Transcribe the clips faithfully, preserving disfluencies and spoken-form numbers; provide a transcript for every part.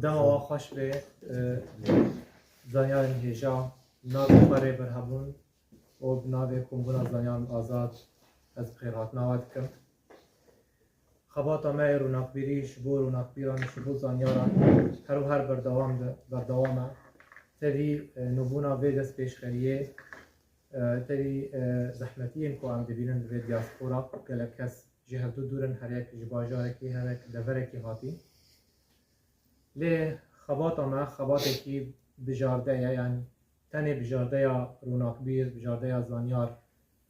Dema we xweş be, e, zanyarên hêja, navê xwe rê berhebûn û bi navê Kombûna Zanyarên Azad ez bi xêrhatina we dikim. Xebata me yê ronakbîrî ji bo ronakbîran, ji bo zanyaran her û her berdewam de, berdewam e. Tevî, e, nûbûna vê destpêşxeriyê, e, tevî, e, zehmetiyên ku em dibînin li vê diaspora, gelek kes ji hevdû dûr in, her yek ji bajarekî, her yek deverekî hatî. Lê xebata me xebatekî bijarde ye, yanî tenê bijardeya ronakbîr, bijardeya zanyar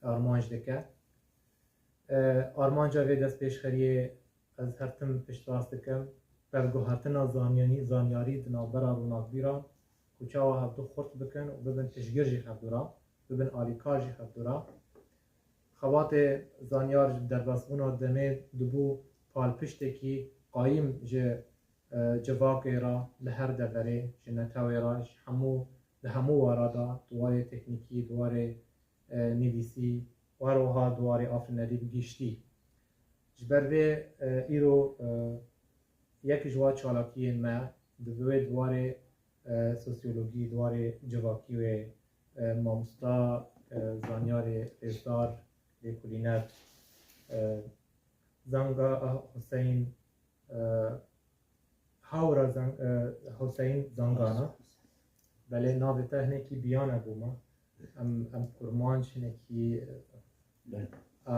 armanc dike. E, armanca vê destpêşxeriyê ez her tim piştrast dikim, berguhertina zanyanî, zanyarî di navbera ronakbîran ku çawa hevdû xurt bikin û bibin piştgir jî hevdû re, bibin alîkar jî hevdû re. Xebatê zanyar ji derbasbûna demê dibû palpiştekî qayîm ji, e, civakê re li her deverê, ji netewê re, ji hemû, di hemû wara de, di warê teknîkî, di warê, e, nivîsî û her wiha di warê afirînerî bi giştî. Ji ber vê, e, îro, e, yek ji wa çalakiyên me di wê di warê, e, sosyologî, di warê civakî wê, e, mamosta, e, zanyarê rêzdar, lêkolîner, e, Zanga, e, Huseyîn, e, Hawra Zang-, e, Huseyîn Zangana. Belê navê te hinekî biyane bû me. Em, em kurmanc hinekî, e, Belê. e,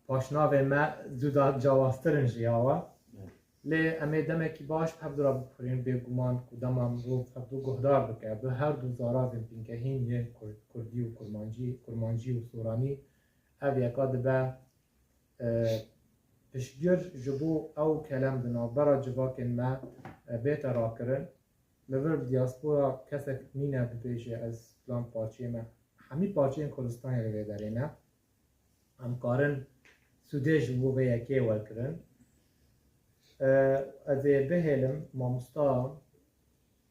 paşnavê me zû da cawaztir in ji ya we. Belê. Lê em ê demekî baş bi hevdû re bipirîn, bêguman ku dema mirov hevdû guhdar bike, bi her du zaravên bingehîn yên kur-, kurdî û kurmancî, kurmancî û soranî, ev yeka dibe, e, piştgir ji bo ew kelem di navbera civakên me, e, bête rakirin. Li vir diaspora kesek nîne bibêje ez filan parçeyê me. Hemî parçeyên Kurdistanê li vê derê ne. Em karin sûdê ji bo vê yekê wergirin. E, ez ê bihêlim mamosta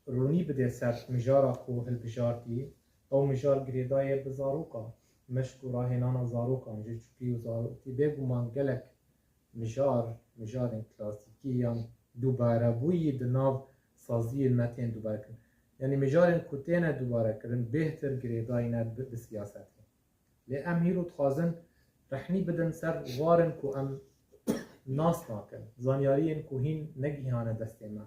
ronî bide ser mijara ku hilbijartî. Ew mijar girêdayê bi zarokan, meşk û rahênana zarokan, ji çûkî û zarokî. Bêguman gelek mijar, mijarên klasîkî yan dubarebûyî di nav saziyên me tên dubarekirin. Yanî mijarên ku têne dubarekirin bêhtir girêdayî ne bi, bi siyasetê. Lê em hîro dixwazin rehnî bidin ser warên ku em nas nakin, zanyariyên ku hîn negihiyane destê me.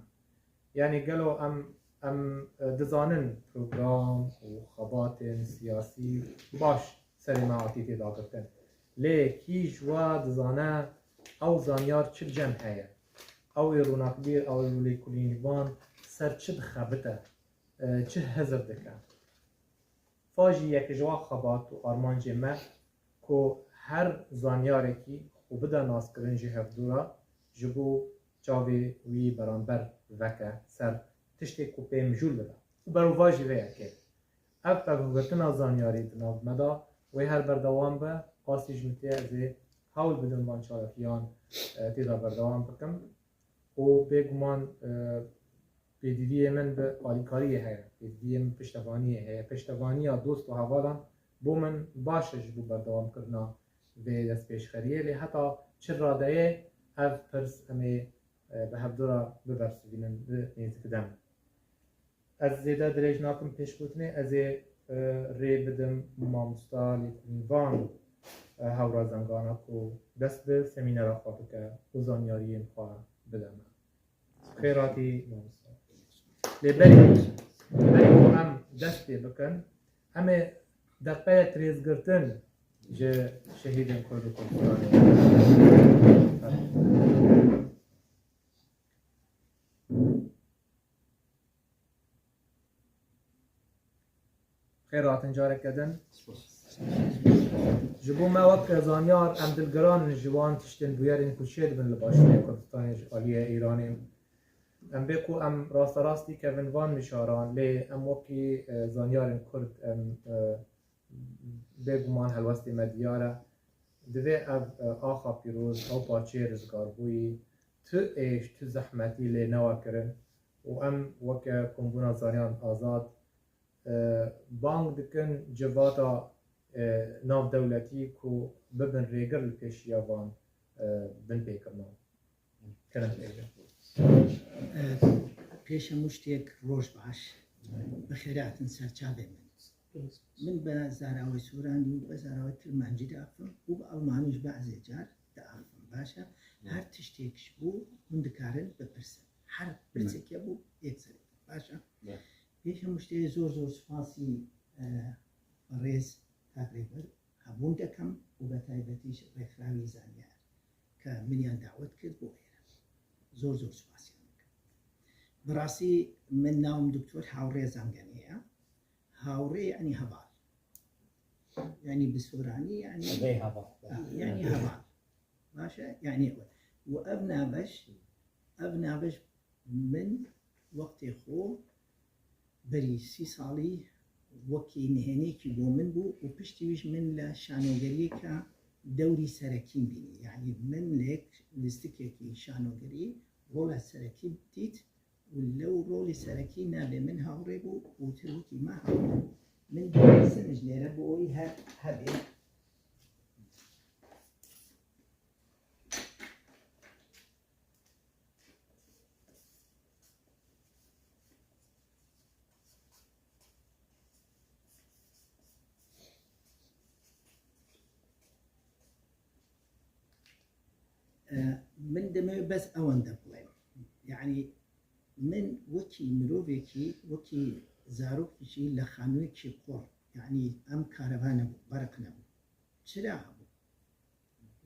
Yanî gelo em, em, e, dizanin program û xebatên siyasî baş serê me hatî tê dagirtin. Lê kî ji we dizane ew zanyar çi li cem heye? Ew ê ronakbîr, ew ê lêkolînvan ser çi dixebite, e, çi hizir dike? Fa jî yek ji wan xebat û armancên me ku her zanyarekî xwe bide naskirin ji hevdû re, ji bo çavê wî beramber veke ser tiştê ku pê mijûl bibe û berovajî vê yekê. Ev pevgirtina zanyarî di nav me de wê her berdewam be, qasî ji min tê ez ê hewl bidim van çalakiyan, e, tê de berdewam bikim. û bêguman, e, pêdiviyê min bi alîkariyê heye, pêdiviyê min piştevaniyê heye. Piştevaniya dost û hevalan bo min baş e ji bo berdewamkirina vê destpêşxeriyê, lê heta çi radeyê ev pirs em ê, e, bi hevdû re bibersivînin, bi nêzîkî de. Ez zêde dirêj nakim pêşgotinê, ez ê, e, rê bidim mamosta lêkolînvan, e, Hewra Zengana ku dest bi semînera xwe bike û zanyariyên xwe bide me. Xêr hatî mamosta. Lê berî, berî ku em dest pê bikin, em ê deqeyek rêzgirtin ji şehîdên Kurd û Kurdistanê. Xêr hatin careke din. Ji bo me wek zanyar, em dilgiran in ji wan tiştên bûyerên ku çêdibin li Başûrê Kurdistanê ji aliyê Îranê. Em bê ku em rasterastî kevin van mijaran, lê em wekî, e, zanyarên Kurd, em, e, bêguman helwestê me diyar e. Divê ev, e, axa pîroz, ew parçeyê rizgarbûyî, tu êş, tu zehmetî lê newe kirin û em weke Kombûna Zanyarên Azad, e, bang dikin civata, e, navdewletî ku bibin rêgir li pêşiya van, e, binpêkirinan. Kerem pêşe. E, Pêş hemû ştêk roj baş. Bi xêr hatin ser çavê min. Min bi zarawê Soranî û bi zarawê Kirmancî diaxivim û bi Almanî jî behzê car diaxivim. Baş e? Her tiştêk ji bû hûn dikarin bipirsin. Her pirseke bû yek serê. Baş e? Pêş hemû ştê zor zor spasî, e, rêz Kak Rêber hebûn dekem û bi taybetî ji rêxrawî Zanyar ke miniyan dawet kir bo êre. Zor zor spasiyan dikim. Bi rastî min navim Doktor Hawrê Zangenê ye. Hawrê yanî heval. Yanî bi soranî yanî Hevê heval. Yanî heval. Baş e? Yanî û ev naveş, ev naveş min wextê xwe berî sî salî wekî nihêniyekî bo min bû û piştî wî jî min li şanogeriyeke dewrî serekî bînî. Yanî min lêk lîstikekî şanogerî rola serekî dît û lew rolê serekî navê min Hawrê bû û tir wekî me Hawrê. Min dixwazim ji lêre bo wî her hebê. E, min demê bes ewende bûye. Yanî min wekî mirovekî, wekî zarokekî li xanûyekî qur, yanî em kareva nebû, berq nebû. Çira hebû.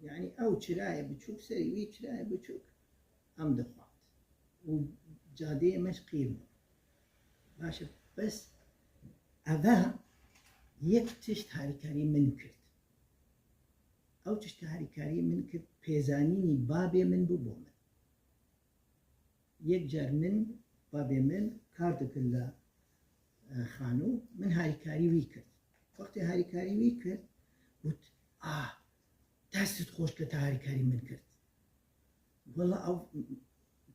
Yanî ew çirayê biçûk, serê wî çirayê biçûk em dixwart. Û cadeyê me jî qîr bû. Baş e, bes eve yek tişt harîkarî min kir. Ew tişt harîkarî min kir, pêzanînî babê min bû bo min. Yek car min, babê min kar dikir li, e, xanû, min harîkarî wî kir. Wextê harîkarî wî kir, got, "Ah, destît xweş ke te harîkarî min kir." Wela ew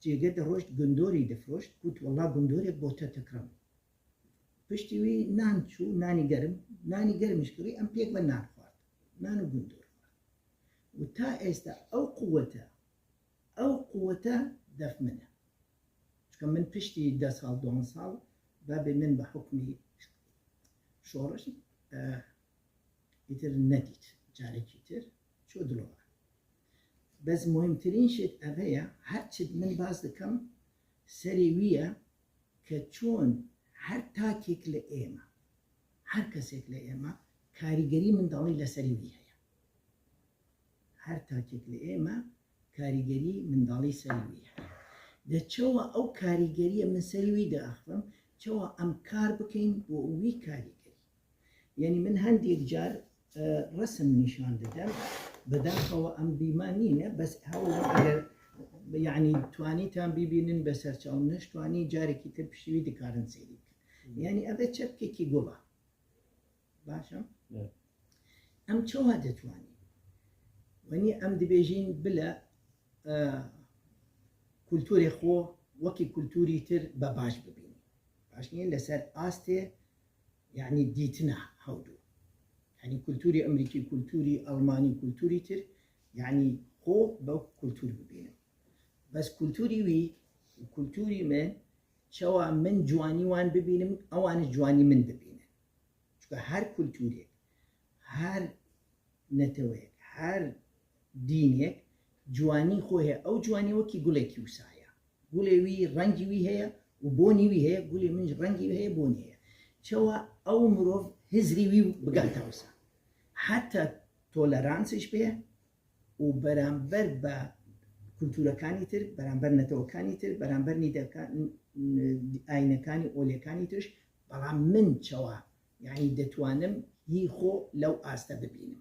cêge de rojt gundorî difroşt, got, "Wela gundorek bo te tikrim." Piştî wî nan çû, nanî gerim, nanî gerim ji kirî, em pêk ve nan xward. Nan û gundor xward. Û ta êsta ew quwete, ew quwete def min e. Çunke min piştî deh sal, duan sal, babê min bi hukmî şoriş, e, îtir nedît, carekî tir çû dilova. Bes muhîmtirîn şêt eve ye, her çi min baz dikim, serê wî ye ke çûn her takêk li ême, her kesêk li ême, karîgerî min dalî li serê wî heye. Her takêk li ême karîgerî min dalî serê wî heye. De çawa ew karîgeriyê min serê wî diaxivim, çawa em kar bikeyn bo wî karîgerî. Yanî min hendêk car, e, resim nîşan didem. Bidaxewa em bîma nîne, bes hewl eger, yanî twanîtan bibînin be ser çaw, neştwanî carekî tir piştî wî dikarin seyrî bikin. Yanî ev e çepkekî gul e. Baş e? Evet. Em çawa detwanî? Wenî em dibêjin bile, e, kulturê xwe wekî kulturî tir be baş bibînî. Baş nî li ser astê, yanî dîtina hewdû. Yanî kulturî Amerîkî, kulturî Almanî, kulturî tir, yanî xwe be kultur bibînim. Bes kulturî wî û kulturî min, çawa min ciwanî wan bibînim, ewan ji ciwanî min bibînin. Çunke her kulturêk, her neteweyek, her dînek ciwanî xwe heye. Ew ciwanî wekî gulekî wisa ye. Gulê wî rengî wî heye û bonî wî heye, gulê min jî rengî wî heye, bonî heye. Çawa ew mirov hizrî wî bigata wisa. Heta toleransê jî bê, û beramber be kultûrekanî tir, beramber netewekanî tir, beramber nîdeka-, n-, n-, ayînekanî, olêkanî tir, belam min çawa, yanî detwanim hî xwe lew aste bibînim.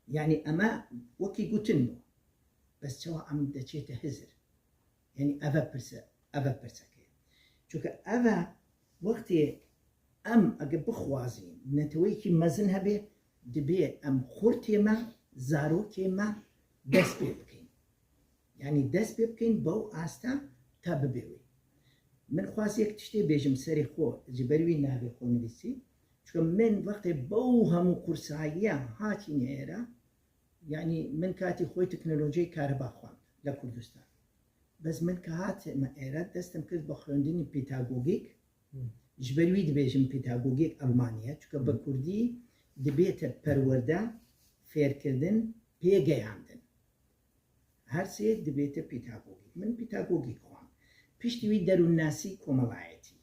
Yanî eme wekî gotin bû. Bes çawa em deçête hizir? Yanî eve pirse, eve pirseke. Çunke eve wextê em ege bixwazîn neteweyekî mezin hebe, dibê em xurtê me, zarokê me dest pê bikeyn. Yanî dest pê bikeyn bew asta ta bibe wê. Min xwest yek tiştê bêjim serê xwe, ji ber wî navê xwe nivîsî. Çunke min wextê bew hemû qursayiya hatîne êra, yanî min katî xwe teknolojiyê kariba xwend li Kurdistan. Bes min ke hatime êre, destim kir bi xwendinî pedagogîk. Ji ber wî dibêjim pedagogîk Elmaniye, çunke bi kurdî dibête perwerde, fêrkirdin, pêgeyandin. Her sê dibête pedagogîk. Min pedagogîk xwend. Piştî wî derûnnasî komelayetî.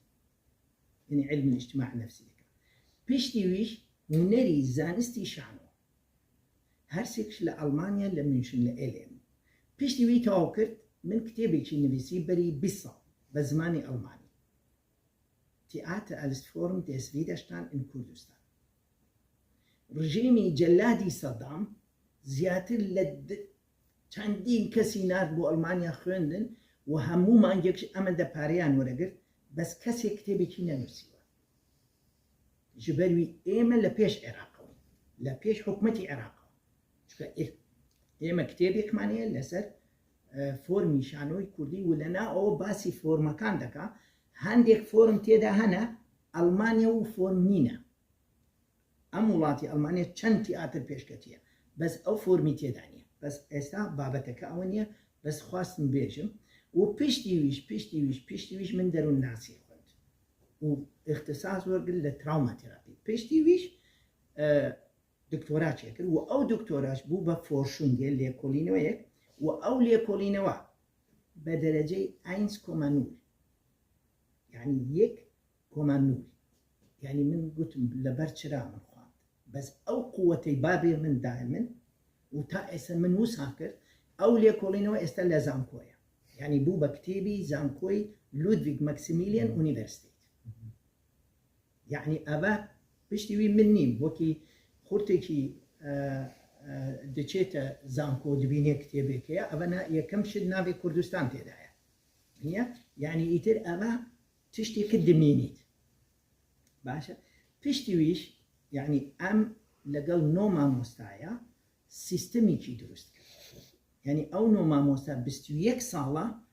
Yanî ilmul îctima nefsî dike. Piştî wî hunerî zanistî şano. Her sêk ji li Elmanya, li München, li Elm. Piştî wî tew kir, min kitêbekî nivîsî berî bîst sal bi zimanê Elmanî. Theater als Form des Widerstand in Kurdistan. Rejîmî celadî Sedam ziyadtir li di-, çendîn kesî nard bo Elmanya xwendin û hemû mangek ji em de pareyan weregirt, bes kesê kitêbekî nenûsîwe. Ji ber wî ême li pêş Iraqê win, li pêş hikûmetî Iraqê win. Çunke ê-, ême kitêbekman heye li ser, e, formî şanoyî kurdî û li nav ew basî formekan dike. Hindek form tê de hene, Elmanya û form nîne. Em welatî Elmanya çend tîatir pêşketiye. Bes ew formî tê de niye. Bes êsta babeteke ew niye. Bes xwestim bêjim. Û piştî wî jî, piştî wî jî, piştî wî jî min derûnnasî xwend. Û îxtisas wergirt li trawma terapî. Piştî wî jî, e, doktora çêkir û ew doktora jî bû be forşûngê lêkolîneweyek û ew lêkolînewa be dereceyê eins koma null. Yanî yek koma null. Yanî min gotim, li ber çira min xwend. Bes ew quwetê babê min daye min û ta êse min wisa kir, ew lêkolînewa êsta li zanko ye. Yanî bû be kitêbî zankoyê Ludwig Maximilian Universität. Yanî eve piştî wî min nîm, wekî xurtekî, e, e, diçête zanko dibînê kitêbekê ye, eve ne yekem şid navê Kurdistan tê de ye. Niye? Yanî îtir eve tiştê ki dimînît. Baş e. Piştî wî jî, yanî em legel no mamostaya sîstemîkî dirust kir. Yanî ew no mamosta bîst û yek sala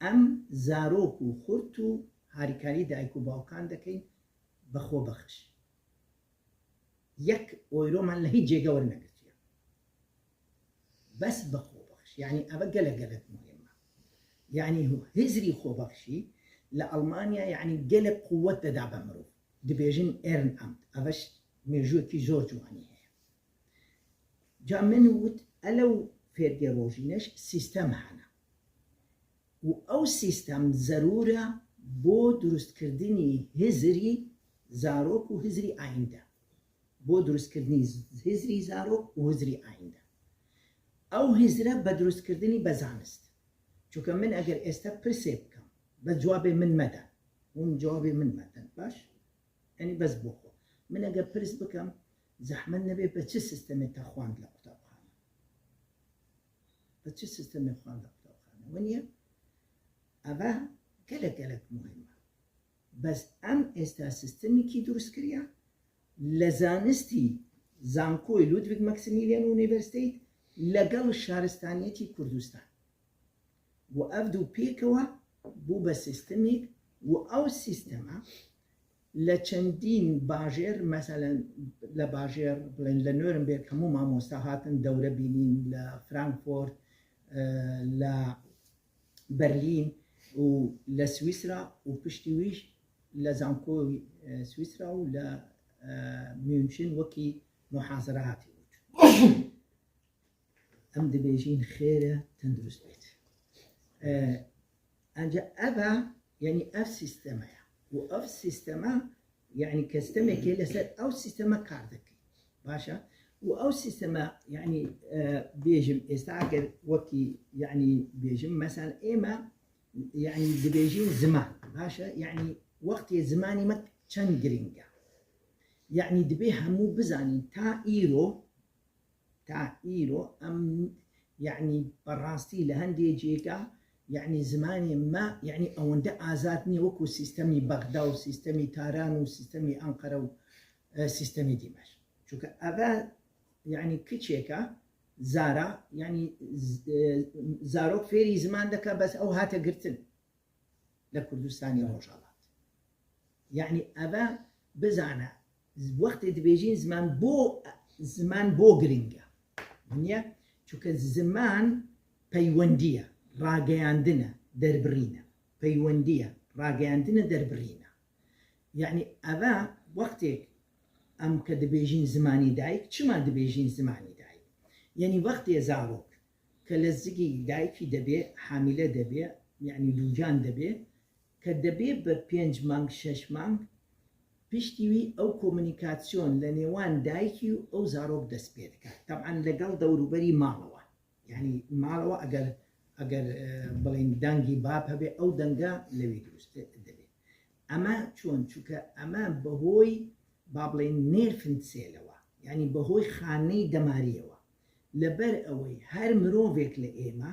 em zarok û xurt û harîkarî dayik û bawkan dekeyn bi xwe bexiş. Yek oyroman li hîç cêge wernegirtiye. Bes bi xwe bexiş. Yanî eve gelek gelek muhim e. Yanî hizrî xwebexşî li Elmanya yanî gelek quwet de dabe mirov. Dibêjin Ehrenamt. Eve jî mêjûyekî zor ciwanî heye. Ca min wit elew fêrgê rojîne jî sîstem hene. Û ew sîstem zerûr e bo durustkirdinî hizrî zarok û hizrî ayînde. Bo durustkirdinî hizrî zarok û hizrî ayînde. Ew hizre be durustkirdinî be zanist. Çunke min eger êste pirsê bikim, be cewabê min meden. Hûn cewabê min meden. Baş? Yanî bes bo xwe. Min eger pirs bikim, zehmet nebe be çi sîstemê te xwend li qutabxane? Bi çi sîstemê xwend li qutabxane? Weniye? Eve gelek gelek muhim e. Bes em êsta sîstemekî dirust kiriye, li zanistî zankoyê Ludwig Maximilian Universität legel şaristaniyetî Kurdistan. Û ev du pêkewe bû be sîstemêk û ew sîstema li çendîn bajêr, meselen, li bajêr, bilên li Nuremberg hemû mamosta hatin dewre bînîn, li Frankfurt, e, li Berlîn û li Swîsra û piştî wî jî li zankoyê, e, Swîsra û li, e, München wekî muhazere hatî gotin. Em dibêjin xêr e, tendurist bêt. E, Enca ev e, yanî ev sîsteme ye. Û ev sîsteme, yanî kestemekê li ser ew sîsteme kar dike. Baş e? Û ew sîsteme, yanî, e, bêjim, êsta eger wekî, yanî bêjim, meselen ême, yanî dibêjin ziman. Baş e? Yanî wextê zimanî me çend girîng e. Yanî dibê hemû bizanîn ta îro, Ta îro em, yanî, bi rastî li hindê cêka, yanî, zimanê me, yanî, ewende azad niye wekû sîstemî Bexda û sîstemî Taran û sîstemî Enqere û, e, sîstemî Dîmeşq. Çunke eve, yanî, kiçêka zara, yanî, z-, e, zarok fêrî ziman dike, bes ew hate girtin. Li Kurdistanê Rojhilat. Yanî eve bizane, wextê dibêjin ziman bo, ziman bo girîng e. Niye? Çunke ziman peywendî ye, rageyandin e, derbirîn e, peywendî ye, ragehandin e, derbirîn e. Yanî eve wextêk em ke dibêjîn zimanî dayik, çima dibêjîn zimanî dayik? Yanî wextê zarok ke lezgî dayikî debe, hamîle debe, yanî lûcan debe, ke debe bi pênc mang, şeş mang, piştî wî ew komunîkasyon li nêwan dayikî û ew zarok dest pê dike. Teban legel dewrûberî malewa. Yanî malewa eger, eger, e, bilên dengî bab hebe, ew denga li wî dirust dibe. Eme çûn, çûke eme bi hoy, ba bilên nêrfin sêlewa. Yanî bi hoy xaney demariyewa. Li ber ewey her mirovêk li ême,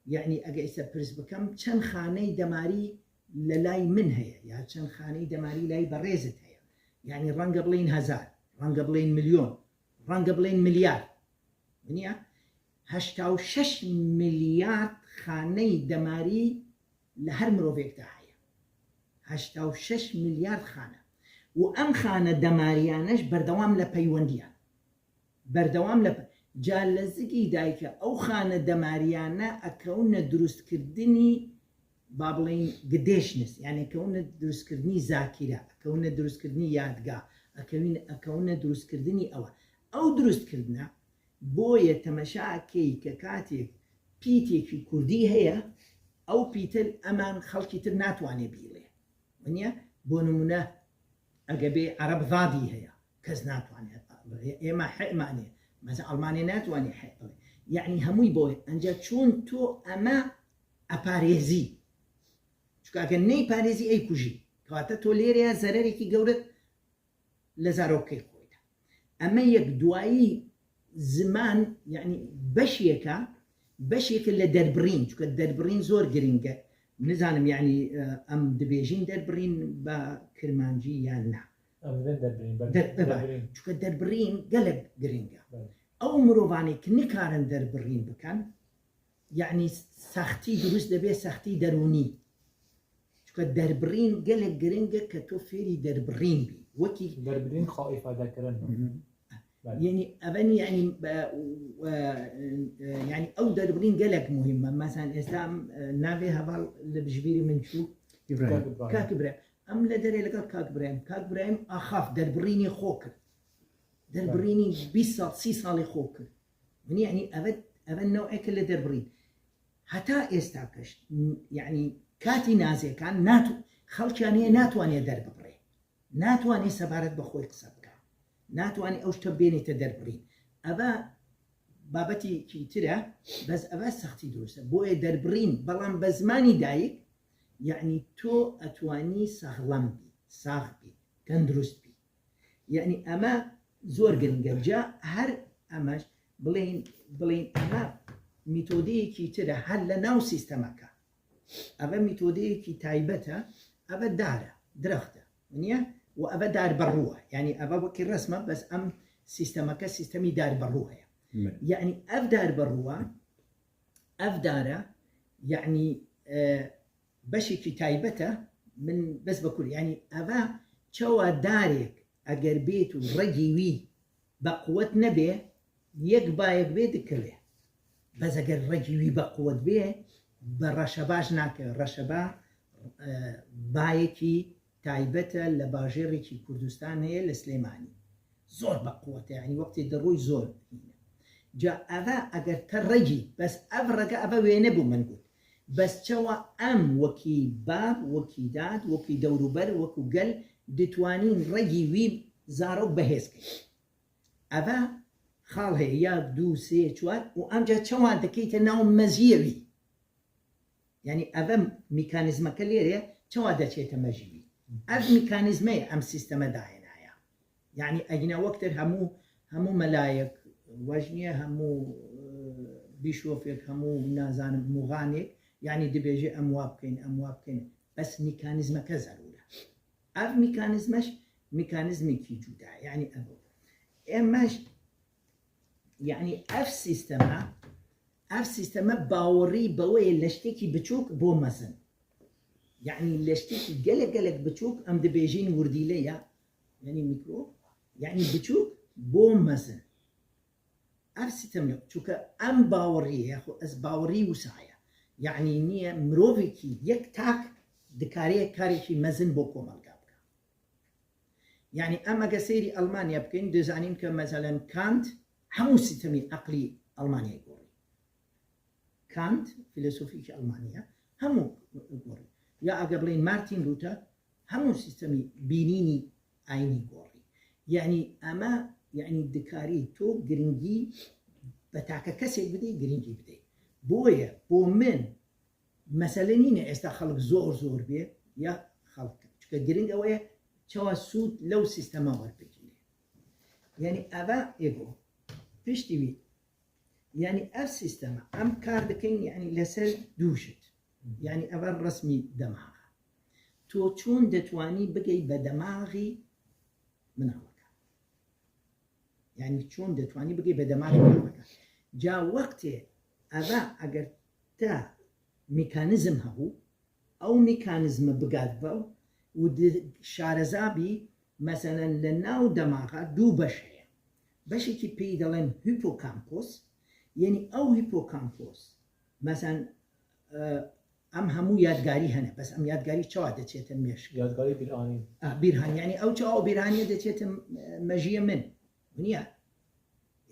yanî eger îse pirs bikem, çend xaney demarî li lay min heye, ya çend xaney demarî lay berêzit heye. Yanî renge bilên hezar, renge bilên milyon, renge bilên milyar. Winiya heşta û şeş milyard xaney demarî li her mirovêk de heye. Heşta û şeş milyard xane. Û em xane demariyane ji berdewam li peywendiyan. Berdewam li pe-, ca lezigî dayke ew xane demariyane ekewne dirustkirdinî, ba bilên, gedêşnis, yanî ekewne dirustkirdinî zakîre, ekewne dirustkirdinî yadga, ekewin-, ekewne dirustkirdinî ew e. Ew dirustkirine Boye temeşa key ke katê pîtêkî kurdî heye, ew pîtil eman xelkî tir natwanê bîlê. Winiye, bo nimûne, ege bê ereb zadî heye, kes natwanê. Êma he'manê, mesela Almanê natwanê he bile. Yanî hemûyî boye. Enca çûn to eme eparêzî. Çuka ege neyparêzî ey kujî. Kewate to lêrê ya zererekî gewre li zarokê xwe de. Eme yek duayî ziman, yanî beşyeke, beşyeke li derbirîn, çuke derbirîn zor giring e. Nizanim, yanî, e, em dibêjin derbirîn be kirmancî yan na. Em dibên derbirîn, belê. Der-, ebe. Derbirîn. Çuke derbirîn gelek giring e. Belê. Ew mirovanê ki nikarin derbirîn bikin, yanî sextî dirust debe, sextî derûnî. Çuka derbirîn gelek giring e ke to fêrî derbirîn bî. Wekî derbirîn xwe îfade kirin. Hı hı. Belê. Yanî, even, yanî, e, e, e, yanî ew derbirîn gelek muhîm e. Mesela êsta em, e, navê heval li ji bîrî min çû. Îbrahîm. Kak Îbrahîm. Kak Îbrahîm. Em li derê li gel Kak Îbrahîm. Kak Îbrahîm axaf derbirînê xwe kir. Belê. Derbirînî bîst sal, sî salê xwe kir. Min, yanî, eve, eve new'eke li derbirîn. Heta êsta keş, yanî, katî nazêkan nat-, xelkiyan heye natwanê derbibirê. Natwanê sebaret bi xwe qise bike. Natwanê ew ji te bênê te derbirîn. Eve babetî kîtir e, bes eve sextî dirust e. Boye derbirîn, belam be zimanî dayik, yanî to etwanî saxlem bî, sax bî, tendurist bî. Yanî eme zor giring e. Ca her eme bilên, bilên eme metodeyekî tir e, her li nav sîstemeke. Eve metodeyekî taybet e, eve dar e, dirext e. Niye? Û eve dar berû e. Yanî eve wekî resm e, bes em sîstemeke sîstemî dar berû heye. Me. Yanî ev dar berû e, ev dar e, yanî, e, beşekî taybet e, min bes bi kur. Yanî eve çawa darek eger bêt û regî wî bequwet nebe, yek bayek bê dikeve. Bes eger regî wî bequwet bê, bi reşeba jî nake. Reşeba, e, bayekî taybet e li bajêrekî Kurdistan heye, li Silêmanî. Zor bequwet e, yanî wextê dirûy zor hîne. Ca eve eger te regî, bes ev rege eve wêne bû min got. Bes çawa em wekî bab, wekî dad, wekî dewrûber, wekî gel ditwanîn regî wî zarok bihêz kin? Eve xal heye, yek, du, sê, çar û emca çawa dikeyte nav meziyê wî? Yanî eve mekanîzmeke lêre çawa deçête mejî wî? Ev mekanîzmeyê em sîsteme dayênaye. Yanî egîna wektir hemû, hemû melayek, wejniye hemû, e, bîşofek, hemû nazanim mûxanek, yanî dibêje em wa bikeyn, em wa bikeyn. Bes mekanîzmeke zerûr e. Ev mekanîzmeş mekanîzmekî cuda ye. Yanî ev. Ême jî, yanî ev sîsteme, ev sîsteme bawerî be wê leştekî biçûk bo mezin. Yanî leştekî gelek gelek biçûk em dibêjin wirdîle ya. Yanî mîkro, yanî biçûk bo mezin. Ev sîstem yok. Çunke em bawerî ye, xwe ez bawerî wisa ye. یعنی نییە، مرۆڤێکی یەک تاک دکارێ کارێکی مەزن بۆ کۆمەلگا بکە. یعنی ئەم ئەگە سەیری ئەڵمانیا بکەین، دەزانین کە مەسەلەن کانت هەموو سیستەمی عەقلی ئەڵمانیای گۆڕی. کانت، فیلسوفێکی ئەڵمانیە، هەموو گۆڕی. یا ئەگە بڵێین مارتین لوتەر، هەموو سیستەمی بینینی ئاینی گۆڕی. یعنی ئەمە، یعنی دکاری تۆ گرنگی بە تاکە کەسێک بدەی، گرنگی بدەی. بۆیە بۆ من مەسەلە نینە ئێستا خەڵک زۆر زۆر بێ یا خەڵک کەم. چونکە گرنگ ئەوەیە چەوا سوود لەو سیستەمە وەربگیرێ. یعنی ئەوە ئێگۆ پشتی وی. یعنی ئەف سیستەمە ئەم کار دەکەین، یعنی لەسەر دوو شت. یعنی ئەوە ڕسمی دەماغە. تۆ چۆن دەتوانی بگەی بە دەماغی مناڵەکە؟ یعنی چۆن دەتوانی بگەی بە دەماغی مناڵەکە؟ جا وەختێ ئەوە ئەگەر تا میکانیزم هەبوو، ئەو میکانیزمە بگات بەو و د-، شارەزا بی، مەسەلەن لە ناو دەماغا دوو بەش هەیە. بەشێکی پێی دەڵێن هیپۆکامپۆس، یعنی ئەو هیپۆکامپۆس، مەسەلەن، ئە، ئەم هەموو یادگاری هەنە، بەس ئەم یادگاری چاوا دەچێتە مێشک؟ یادگاری بیرهانی. ئا، بیرهان، یعنی ئەو چاوا بیرهانیە دەچێتە م-، مەژیە من. نییە.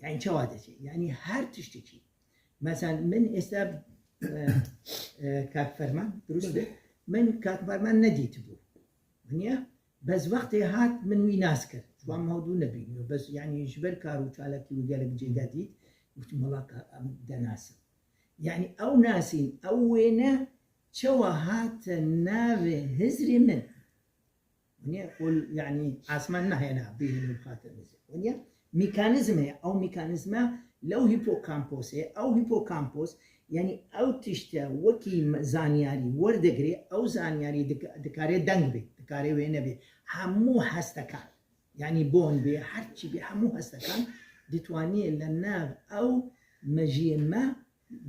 یعنی چاوا دەچێت؟ یعنی هەر تشتێکی. مەسەلەن من ئێستا، ئە، ئە، کاک فەرمان، دروستە؟ من کاک فەرمان نەدیتبوو. نییە؟ بەس وەختێ هات من وی ناس کرد. جوان مەودوو نەبینیوە. بەس یعنی ژبەر کار و چالاکی و گەلک جێگا دیت. گوتم، وەڵا کە ئەم دەناسم. یعنی ئەو ناسین، ئەو وێنە چەوە هاتە ناوێ هزری من. ونیە، قول، یعنی ئاسمان نەهێنا بهێنی بخاتە نزیک. ونیە، میکانیزم هەیە. ئەو میکانیزمە لەو هیپۆکامپۆسێ، ئەو هیپۆکامپۆس، یعنی ئەو تشتە وەکی م-، زانیاری وەردەگرێ، ئەو زانیاری دک-، دکارێ دەنگ بێ، دکارێ وێنە بێ، هەموو هەستەکان، یعنی بۆن بێ، هەرچی بێ، هەموو هەستەکان دەتوانێ لە ناو ئەو مەژیە مە،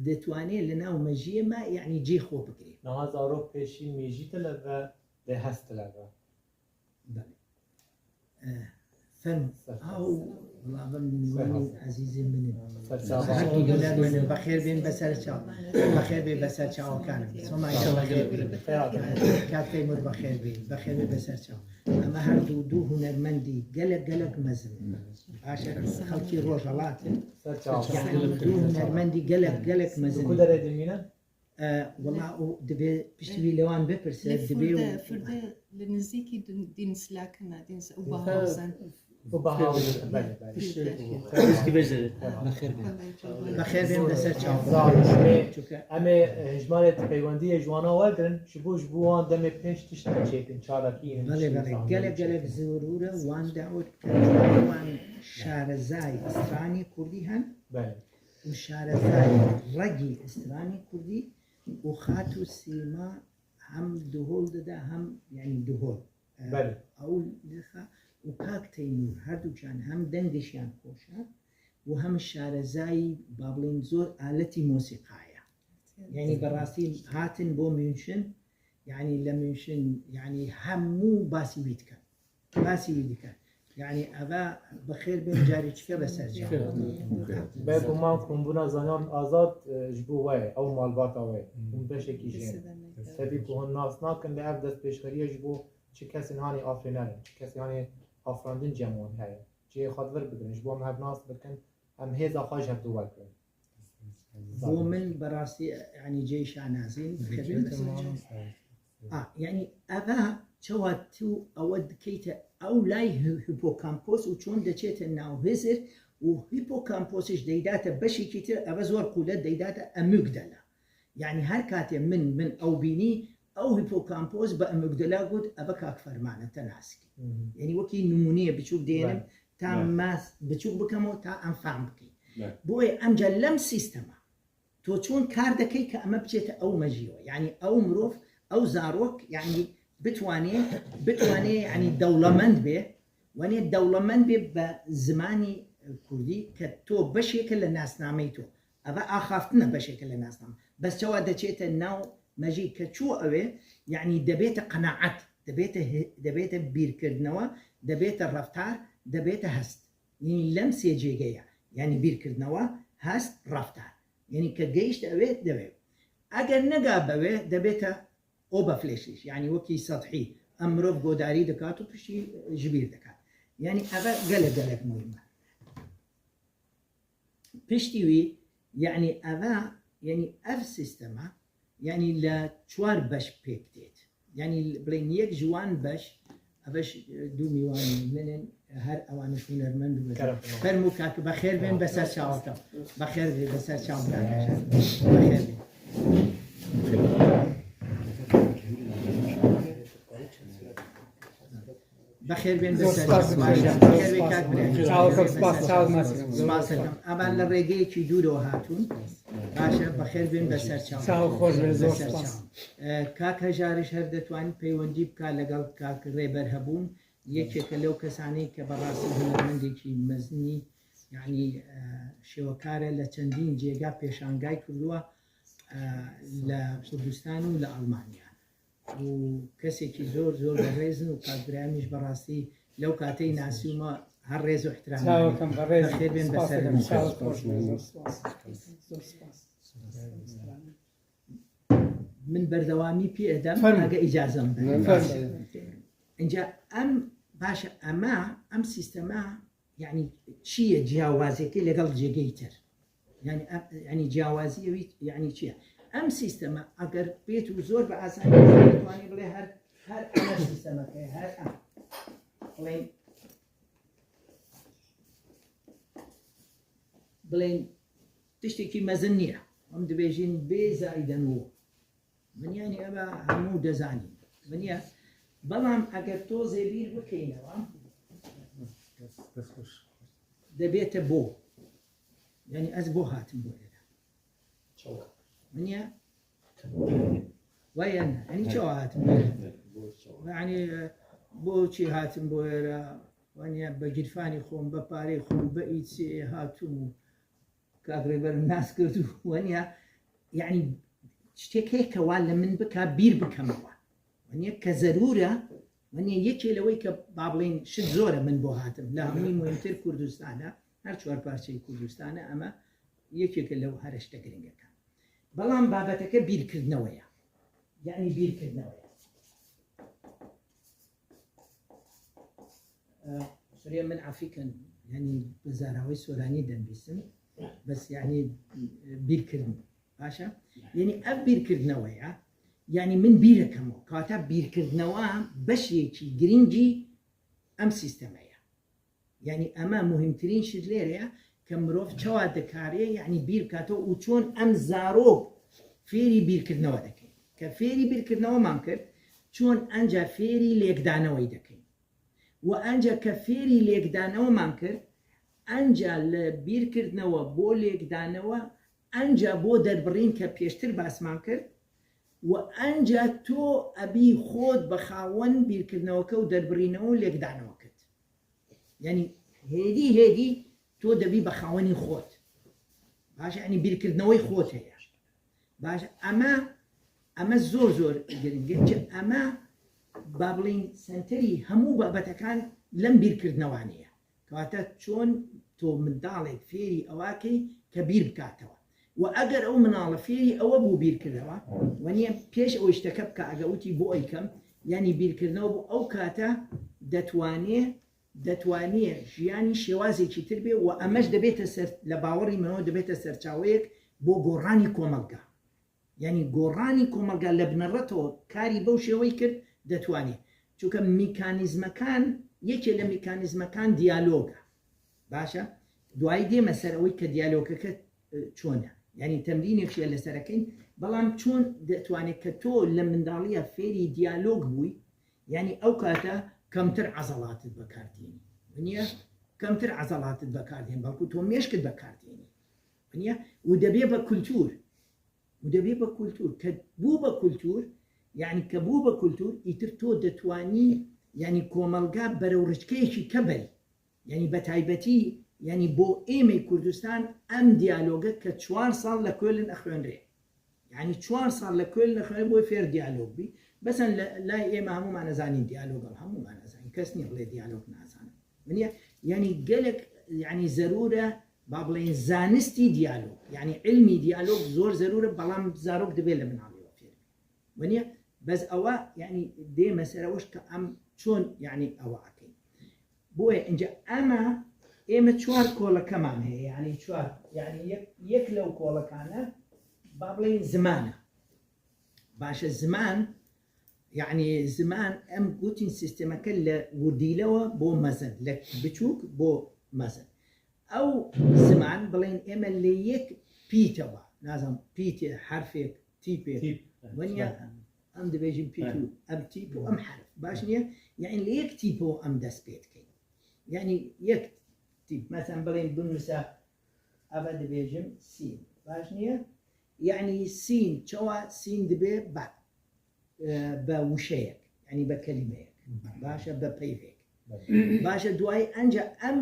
دەتوانێ لە ناو مەژیە مە، یعنی جێ خۆ بگرێ. نەها زارۆک پێشی مێژی تلەڤە، دێ هەست تلەڤە. بەڵێ. ئە، فەرمو. سەر ئاو، وڵا بم میوانی عەزیزی منن. سەر چاوان. هەردوو هونەرمەنن، بەخێر بێن بەسەر چاو. بەخێر بێ بەسەر چاوەکانم. سۆما ئیشەڵا خێر بێ. خێر. کاک تەیمور بەخێر بێ. بەخێر بێ بەسەر چاو. ئەمە هەردوو دوو هونەرمەندی گەلەک، گەلەک مەزن. باشە، خەڵکی ڕۆژهەڵاتن. سەر چاوان. یعنی دوو هونەرمەندی گەلەک، گەلەک مەزن. کو دەرێ دمینن؟ ئە، وەڵا ئەو دەبێ پشتی وی لەوان بپرسێ، دەبێ و فردە، فردە لە نزیکی دین، دین سلاکنا، دین س-، ئەو بەهاوسان. ئەو بەهاوسان، بەڵێ، بەڵێ. پشتی بێژێ، بەخێر بێ. بەخێر بێن بەسەر چاو. زاویش ئەمێ، چونکە ئەمێ هێژمارێت پەیوەندیە جوانە وەرگرن، ji bo، ji bo wan demê pêş tişt çêkin، çalakî in، بەڵێ، tiştên بەڵێ. Gelek، gelek zirûr e wan dawet bikin، وان شارەزای stranî کوردی هەن. بەڵێ. و شارەزای ڕەگی ئیسترانی کوردی و خات و سیما هەم دهۆڵ دەدا، هەم، یعنی، دهۆڵ. بەڵێ. ئەو لخە و کاک تەیمور هەردووکیان هەم دەنگشیان خۆشە و هەم شارەزایی، با بڵێن، زۆر ئالەتی مۆسیقایە. یعنی، بەڕاستی هاتن بۆ میونشن، یعنی، لە میونشن، یعنی، هەموو باسی وی دکەن. باسی وی دکەن. یعنی، ئەوە بەخێر بێن، جاری چکە بەسەر چاو. Bê guman ku hûn bûna zanyan Azad, e, ji bo we ye, ew malbata we ye. Hûn beşekî jê ne. Tevî ku hûn nas nakin, lê ev destpêşxerî ye ji bo çi kesên hanê afirîner in, çi kesên hanê afirandin cem wan heye. Cihê xwe di vir bigirin, ji bo em hev nas bikin, em hêza xwe ji hev du wergirin. بۆ من بەڕاستی، یعنی، جێی شانازین. ئا، یعنی، ئەوە چەوا تو ئەوە دکەیتە ئەو لای هی-، هیپۆکامپۆس و چۆن دەچێتە ناو هزر و هیپۆکامپۆسش دەیداتە بەشێکی تر، ئەوە زۆر قوولە، دەیداتە ئەموگدەلا. یعنی، هەر کاتێ من، من ئەو بینی، ئەو هیپۆکامپۆس بە ئەموگدەلا گوت، ئەوە کاک فەرمانە، تە ناسکی. یعنی، وەکی نمونەیە بچووک دێنم، بەڵێ. تا بەڵێ. ماس بچووک بکەمەوە، تا ئەم فام بکەین. بەڵێ. بۆیە ئەمجا لەم سیستەمە تۆ چۆن کار دەکەی کە ئەمە بچێتە ئەو مەژیەوە؟ یعنی، ئەو مرۆڤ، ئەو زارۆک، یعنی، بتوانێ، بتوانێ، یعنی، دەوڵەمەند بێ، وانێ دەوڵەمەند بێ بە زمانی کوردی کە تۆ بەشێکە لە ناسنامەی تۆ. ئەوە ئاخافتنە بەشێکە لە ناسنامە. بەس چەوا دەچێتە ناو مەژی کە چوو ئەوێ، یعنی، دەبێتە قەناعەت، دەبێتە هێ-، دەبێتە بیرکردنەوە، دەبێتە ڕەفتار، دەبێتە هەست. یعنی، لەم سێ جێگەیە، یعنی، بیرکردنەوە، هەست، ڕەفتار. یعنی، کە گەیشت ئەوێ، دەوێ. Eger nega be wê, debête oberflächlich, yanî wekî sethî. Em mirov godarî dikat û piştî ji bîr dikat. Yanî eve gelek gelek muhîm e. Piştî wî, yanî eve, yanî ev sîstema, yanî li çar beş pêk têt. Yanî bilên yek ji wan beş, eve ji, e, du mîwanên min in, her ewan jî hunermend û bezer. Kerem. Fermû kak, bi xêr bên, be ser çawa te. Bi xêr bê, be ser çawa te. Bi xêr bê. Bi xêr bên, be ser çawa. Bi xêr bê kak birê. Sağ ol, spas, sağ ol, Nasir. Spas dikim. Em li rêgeyekî dûr hatûn. Baş e, bi xêr bên, be ser çawa. Sağ ol, xweş be, zor spas. E, kak Hejar jî her detwanî peywendî bika legal kak Rêber hebûn. Yekeke lew kesanê ke berastî hunermendekî mezinî, yanî, e, şêwekar e, li çendîn cêga pêşangay kirduwa, e, li Kurdistan û li Almanya. Û kesekî zor, zor berêz in û kak Birahîm jî berastî lew kateyî nasî û me her rêz û ihtiramê. Sağ ol, berêz. Bi xêr bên, be ser çawa. Sağ ol, xweş be, zor spas. Zor spas. Min berdewamî pê edem, fermo, age îcaze min be. Fermo. Înca em, baş e, ema, em sîstema, yanî çi ye ciyawaziyekê legel cêgeyî tir? Yanî em, yanî ciyawaziyê wî, yanî çi ye? Em sîstema, eger bêt û zor bi asanî ditoanî bilê her, her em sîstemek heye, her em. Bilên, bilên tiştekî mezin niye. Em dibêjin bê zayden wo. Min yanî eva hemû dezanî. Min ya, belam eger tozê bîr bikeynewa, debête bo. Yanî ez bo hatim bo êre. Çawa? Min ya, waya ne? Yanî çawa hatim bo êre? Yanî, e, bo çi hatim bo êre? Yanî bi girfanî xwe, bi parê xwe, bi îçê hatim û Kak Rêber nas kir û weniya, yanî tiştek heye ke wa li min bika bîr bikeme wa. Weniya ke zerûr e, weniya yekê li wê ke ba bilên şit zor e min bo hatim. Li hemî muhîmtir Kurdistan e, her çar parçeyê Kurdistan e, ema yekê ke li her şte giringek e. Belam babeteke bîrkirine we ye. Yanî bîrkirine we ye. Suriye min afî kin, yanî bi zarawê soranî denivîsim, bes yanî, e, bîrkirin. Baş e? Yanî ev bîrkirine we ya, yanî min bîr dikim, kata bîrkirine we beşekî girîngî em sîsteme ye. Yanî ema muhîmtirîn şit lêre ye ke mirov çawa dikare, yanî bîr bikate û çon em zarok fêrî bîrkirine we dikin. Ke fêrî bîrkirine we man kir, çon enca fêrî lêkdane we dikin. Û enca ke fêrî lêkdane we man kir, enca li bîrkirine we bo lêkdane we, enca bo derbirîn ke pêştir basman kir, û enca to ebî xwe dibî xawin bîrkirineweke û derbirîne û lêkdane we kir. Yanî hêdî hêdî to dibî bi xawinî xwe. Baş e, yanî bîrkirineweyî xwe heye. Baş e, eme, eme zor zor giring e. Çi eme, ba bilên senterî hemû babetekan lem bîrkirine we ye. Kewata çon to mindalek fêrî ewa key ke bîr bikatewa. Û eger ew minale fêrî ewe bû bîrkirewa, weniye pêş ew tişteke bike, eger witî bo ey kem, yanî bîrkirine we bû, ew kate detwanê, detwaniye jiyanî şêwazekî tir bê û eme jî dibête ser, li bawerî min ew dibête serçaweyek bo goranî komelga. Yanî goranî komelga li binereto karî bew şêweyî kir, detwanî. Çunke mekanîzmekan, yekê li mekanîzmekan diyalog e. Baş e? Duayî dême ser ewî ke diyalogeke, e, çon e. Yanî temrînek jî ye li ser ekeyn. Belam çon detwanê ke to li mindaliya fêrî diyalog bûyî, yanî ew kate kemtir ezelat di bekar tînî. Weniye kemtir ezelat di bekar tînî. Belku to mêşk di bekar tînî. Weniye û dibê be kultur. Û dibê be kultur. Ke bû be kultur, yanî ke bû be kultur, îtir to detwanî, yanî komelga berew riçkeyekî ke berî. Yanî be taybetî, yanî bo êmê Kurdistan em diyaloge ke çar sal li Köln exwenrê. Yanî çar sal li Köln exwenrê bo fêr diyalog bî. Besen li, lay ême hemû me nezanîn diyalog e, hemû me nezanîn. Kes nî bilê diyalog nazane. Weniye, yanî gelek, yanî zerûr e با بڵێن زانستی دیالۆگ، یعنی علمی دیالۆگ زۆر زەرورە، بەڵام زارۆک دەبێت لە مناڵیەوە فێر بێت. وەنیە بەس ئەوە یعنی دێمە سەرەوەش کە ئەم چۆن یعنی ئەوە ئەکەین. بۆیە ئینجا ئەمە ئێمە چوار کۆڵەکەمان هەیە، یعنی چوار، یعنی یەک، یەک لەو کۆڵەکانە با بڵێن زمانە. باشە زمان، یعنی زمان ئەم گوتین سیستەمەکە لە وردیلەوە بۆ مەزن، لە بچووک بۆ مەزن. ئەو زمان بڵێن ئێمە لە یەک پیتەوە، نازم پیتێ، حرفێک، تیپێک، تیپ. وەنیە ئەم دەبێژین پیت و ئەم تیپ و ئەم حرف، باش نییە؟ یعنی لە یەک تیپەوە ئەم دەست پێ دەکەین. یعنی یەک تیپ، مەسەن بڵێن بنووسە، ئەوە دەبێژم سین، باش نییە؟ یعنی سین، چەوا سین دەبێ بە، بە وشەیەک، یعنی بە کەلیمەیەک، باشە، بە پەیڤێک. باشە، دوای ئەنجا ئەم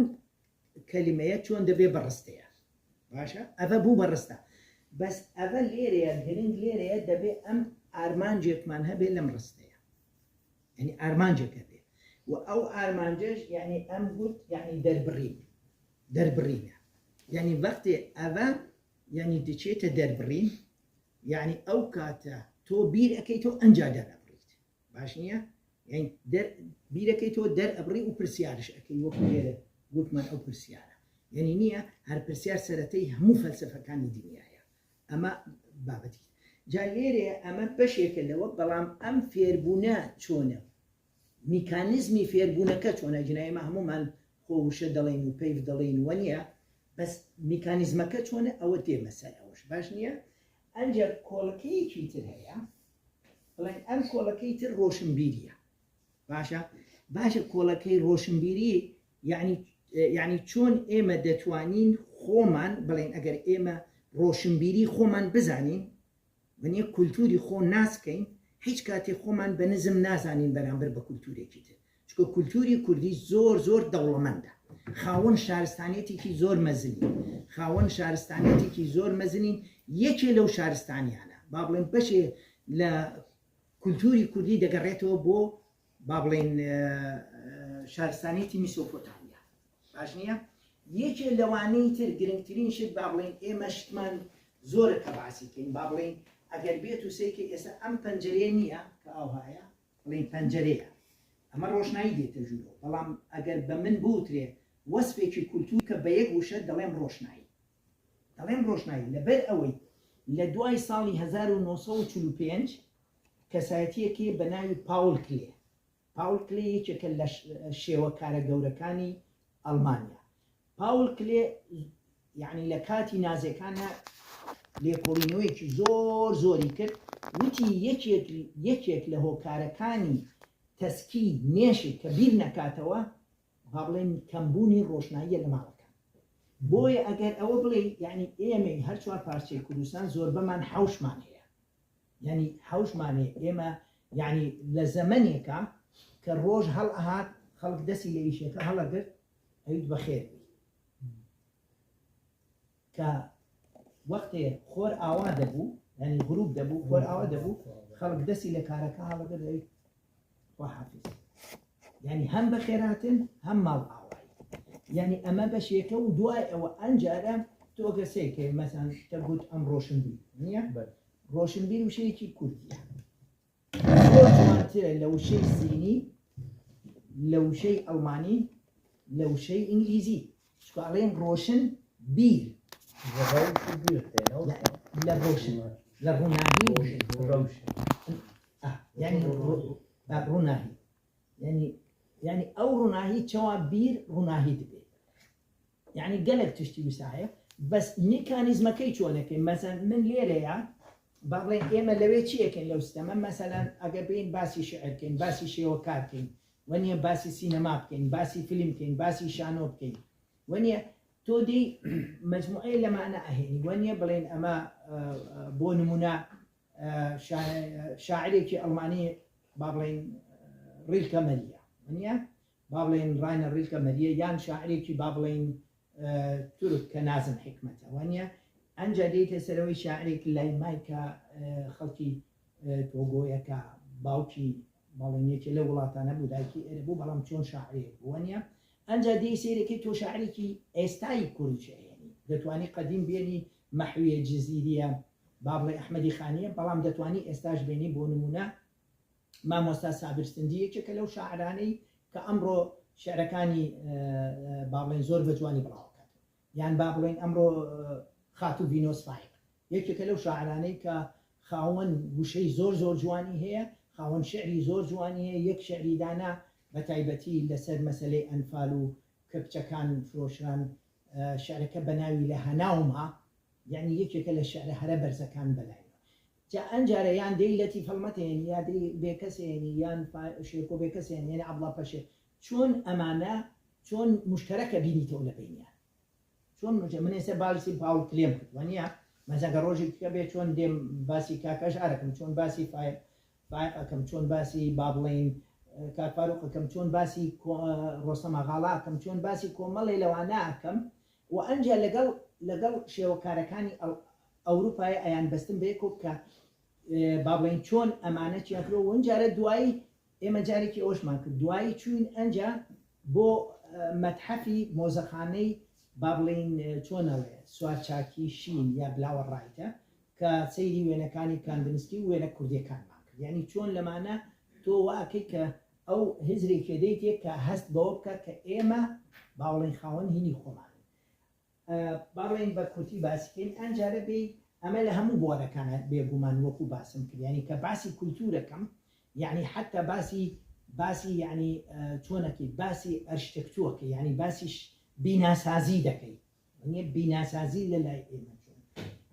کەلیمەیە چۆن دەبێ بە ڕستەیە؟ باشە، ئەوە بوو بە ڕستە. بەس ئەوە لێرەیە، گرنگ لێرەیە، دەبێ ئەم ئارمانجێکمان هەبێ لەم ڕستەیە. یعنی ئارمانجێک هەبێ. و ئەو ئارمانجەش، یعنی ئەم گوت، یعنی دەربڕین. دەربڕینە. یعنی وەختێ ئەوە، یعنی دەچێتە دەربڕین، یعنی ئەو کاتە تۆ بیر ئەکەیتەوە ئەنجا دەرئەبڕیت. باش نییە؟ یعنی دەر، بیرەکەی تۆ دەرئەبڕی و پرسیارش ئەکەی، وەکو لێرە گوتمان ئەو پرسیارە. یعنی نییە، هەر پرسیار سەرەتەی هەموو فەلسەفەکانی دنیایە. ئەمە بابەتی. جا لێرەیە ئەمە بەشێکە لەوە، بەڵام ئەم فێربوونە چۆنە؟ میکانیزمی فێربوونەکە چۆنە؟ جنە ئێمە هەمومان خۆ وشە دەڵێن و پەیڤ دەڵێن، وە نییە؟ بەس میکانیزمەکە چۆنە؟ ئەوە دێمە سەر ئەوەش. باش نییە؟ ئەنجا کۆڵەکەیەکی تر هەیە، بڵێن ئەم کۆڵەکەی تر ڕۆشنبیریە. باشە؟ باشە، کۆڵەکەی ڕۆشنبیری، یعنی، یعنی چۆن ئێمە دەتوانین خۆمان، بڵێن ئەگەر ئێمە ڕۆشنبیری خۆمان بزانین، وەنیە کولتوری خۆ ناسکەین، هیچ کاتێ خۆمان بە نزم نازانین بەرامبەر بە کولتورێکی تر. چونکە کولتوری کوردی زۆر، زۆر دەوڵەمەندە. خاوەن شارستانیەتێکی زۆر مەزنی. خاوەن شارستانیەتێکی زۆر مەزنین. یەکێ لەو شارستانیانە، با بڵێن بەشێ لە کولتوری کوردی دەگەڕێتەوە بۆ، با بڵێن، ئە، ئە، شارستانیەتی میسۆپۆتامیا. باش نییە؟ یەکێ لەوانەی تر، گرنگترین شت، با بڵێن ئێمە شتمان زۆرە کە باسی کەین. با بڵێن ئەگەر بێت و سەیکە ئێستا ئەم پەنجەرەیە نییە کە ئاوهایە، بڵێن پەنجەرەیە. ئەمە ڕۆشنایی دێتە ژوورەوە. بەڵام ئەگەر بە من بوترێ وەسفێکی کولتور کە بە یەک وشە دەڵێم ڕۆشنایی. دەڵێم ڕۆشنایی، لەبەر ئەوەی لە دوای ساڵی هەزار و نۆ سەد و چل و پێنج کەسایەتیەکی بە ناوی پاول کلێ. پاول کلێ یەکێکە لە ش-، شێوەکارە گەورەکانی ئەڵمانیا. پاول کلێ، یعنی لە کاتی نازیەکانە لێکۆڵینەوەیەکی زۆر زۆری کرد. وتی یەکێک، یەکێک لە هۆکارەکانی تەسکی مێشک کە بیر نەکاتەوە، با بڵێن کەمبوونی ڕۆشناییە لە ماڵەکان. بۆیە ئەگەر ئەوە بڵێ، یعنی ئێمەی هەر چوار پارچەی کوردستان زۆربەمان حەوشمان هەیە. یعنی حەوشمان هەیە. ئێمە، یعنی لە زەمەنێکە کە ڕۆژ هەڵ ئەهات، خەڵک دەستی لە ئیشێکە هەڵەگرت، ئەویت بەخێر بی. کە وەختێ خۆر ئاوا دەبوو، یعنی غروب دەبوو، خۆر ئاوا دەبوو، خەڵک دەستی لە کارەکە هەڵەگرت، ئەویت خواحافیز. یعنی هەم بەخێرهاتن، هەم ماڵ ئاوایی. یعنی ئەمە بەشێکە و دوای ئەوە ئەنجارە تۆ گەسێکێ، مەسەن، تە گوت ئەم ڕۆشنبیر، نییە؟ بەڵێ. ڕۆشنبیر وشەیەکی کوردیە. زۆر جوانترە لە وشەی سینی، لە وشەی ئەڵمانی، لە وشەی ئینگلیزی. چونکە ئەڵێن ڕۆشن بیر. لە ڕەوش و بیر تێنە و لە، لە ڕۆشن، لە ڕووناهی و بیر. ڕەوش. ئا، یعنی ڕوو-، ئا، ڕووناهی. یعنی، یعنی ئەو ڕووناهی چەوا بیر ڕووناهی دەبێت. یعنی گەلێک تشتی وسا هەیە، بەس میکانیزمەکەی چۆنەکەی؟ مەسەن من لێرەیە، با بڵێن ئێمە لەوێ چیەکەین لەو ستەمە؟ مەسەلەن ئەگەر بین باسی شعرکەین، باسی شێوەکارکەین، وەنیە باسی سینەما بکەین، باسی فیلم بکەین، باسی شانۆ بکەین، وەنیە تۆ دەی مەجموعەیە لەمانە ئەهێنی، وەنیە بڵێن ئەمە، ئە، ئە، بۆ نمونە، ئە، شا-، شاعرێکی ئەڵمانی، با بڵێن، ڕیلکە مەریە، وەنیە؟ با بڵێن ڕاینە ڕیلکە مەریە، یان شاعرێکی با بڵێن، ئە، تورک کە نازم حکمەتە، وانە؟ ئەنجا دێتە سەرەوەی شاعرێک لای مایکە، ئە، خەڵکی، ئە، تۆگۆیەکە باوکی باڵێنێکی لە وڵاتانە بوو، دایکی ئێرە بوو، بەڵام چۆن شاعرێک بوو، وانە؟ ئەنجا دێی سێرەکەی تۆ شاعرێکی ئێستایی کوردیشە هێنی. دەتوانی قەدیم بێنی مەحویە جزیریە، با بڵێ ئەحمەدی خانیە، بەڵام دەتوانی ئێستاش بێنی. بۆ نمونە مامۆستا سابر سندی یەکێکە لەو شاعرانەی کە ئەمڕۆ شعرەکانی با بڵێن زۆر بە جوانی بڵاوکات، یان با بڵێن ئەمڕۆ خاتوو ڤینۆس فایق یەکێکە لەو شاعرانەی کە خاوەن وشەی زۆر زۆر جوانی هەیە، خاوەن شعری زۆر جوانی هەیە. یەک شعری دانا بە تایبەتی لەسەر مەسەلەی ئەنفال و کە کچەکان فرۆشران، شعرەکە بە ناوی لە هەناوما، یعنی یەکێکە لە شعرە هەرە بەرزەکان بەلای من. جا ئەنجارە یان دەی لەتیف هەڵمەتێنی یا دەی بێکەسێنی یان شێرکۆ بێکەسێنی یان عەبڵا پەشێ، چۆن ئەمانە چۆن مشتەرەکە بینیتەوە لە بینیان؟ چۆن مشتە من ئێستا باسی پاول کلێم کرد وانە مەزەگە ڕۆژی کە بێ چۆن دێم باسی کاکەش ئارەکەم، چۆن باسی فایق ئەکەم، چۆن باسی با بڵێن کاک فاروق ئەکەم، چۆن باسی ڕۆسەمە غاڵا ئەکەم، چۆن باسی کۆمەڵێ لەوانە ئەکەم و ئەنجا لەگەڵ لەگەڵ شێوەکارەکانی ئەوروپای ئەیان بەستم بەیەکۆ بکە با بڵێن چۆن ئەمانە چیاکرۆ و ئەنجارە دوایی ئێمە جارێکی ئەوشمان کرد دوایی چوین ئەنجا بۆ مەتحەفی مۆزەخانەی با بڵێن چۆنەڵێ سوارچاکی شین یا بلاوە ڕایتە کە سەیری وێنەکانی کاندنسکی و وێنە کوردیەکانمان کرد یعنی چۆن لەمانە تۆ واکەی کە ئەو هزرێکێ دەیتێ کە هەست بەوە بکە کە ئێمە باوڵین خاوەن هینی خۆمانین باڵێن بە کورتی باسیکەین ئەنجارە بێ ئەمە لە هەموو بوارەکانە بێگومان وەکو باسم کردیانی کە باسی کولتورەکەم یعنی حتا باسی باسی یعنی چۆنەکەی باسی ئەرشتەکتووەکە یعنی باسیش بیناسازی دەکەی نیە بیناسازی لە لای ئێمە چۆن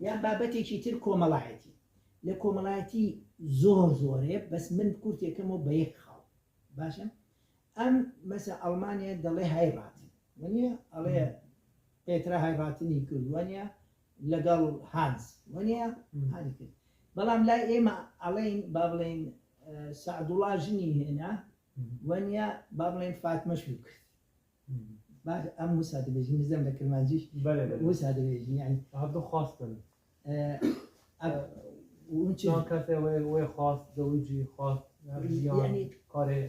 یان بابەتێکی تر کۆمەڵایەتی لە کۆمەڵایەتی زۆر زۆرێ بەس من کورتێکەمەوە بە یەک خاڵ باشە ئەم مەسە ئەڵمانیا دەڵێ هایڕاتن وەنیە ئەڵێ پێترا هایڕاتنی کرد وەنیە لەگەڵ هانز وەنیە هانی کرد بەڵام لای ئێمە ئەڵێن با بڵێن سەعدوڵا ژنی هێنا وەنیە با بڵێن فاتمەش بوو کرد باش ئەم وسا دەبێژی نزم لە کرمانجیش وسا دەبێژی یعنی هەردوو خواستن چۆن کەسێ وێ وێ خواست زەوجی خواست کارێ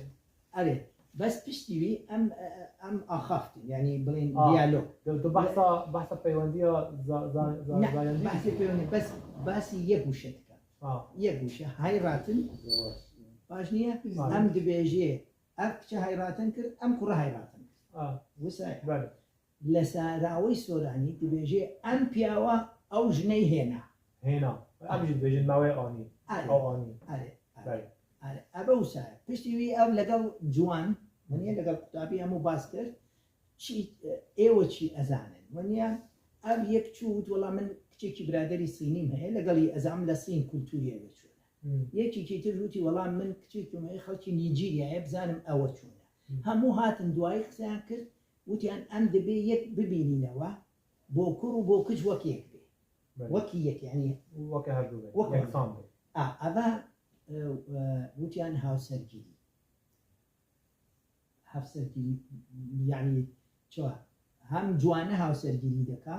ئەرێ بەس پشتی وی ئەم ئەم ئاخافتن یعنی بڵین دیالۆ بەسا بەسا پەیوەندیە بەس باسی یەک وشە دکە یەک وشە هایڕاتن باش نییە ئەم دبێژێ ئەم کچە هایڕاتن کرد ئەم کوڕە هایڕاتن کرد وسای لە ساراوەی سۆرانی دبێژێ ئەم پیاوە ئەو ژنەی هێنا هێنا ئەم ژن دبێژن ماوەی ئانی ئەو ئانی ئەرێ ئەرێ ئەرێ ئەبە وسایە پشتی وی ئەو لەگەڵ جوان منیە لەگەڵ قوتابی هەموو باس کرد چی ئێوە چی ئەزانن وەنیە ئەم یەک چوو وت وەڵام من کچێکی برادری سینیم هەیە لەگەڵی ئەزام لە سین کولتوریە بچوونە یەکێکی تر وتی وەڵام من کچێکم هەیە خەڵکی نیجیریایە بزانم ئەوە چوونە هەموو هاتن دوایی قسەیان کرد وتیان ئەم دەبێ یەک ببینینەوە بۆ کوڕ و بۆ کچ وەک یەک بێ وەکی یەک یعنی وەکە هەردوو بێ یەکسان بێ ئەڤە وتیان هاوسەرگیری هاوسەرگیری یعنی چۆ هەم جوانە هاوسەرگیری دەکا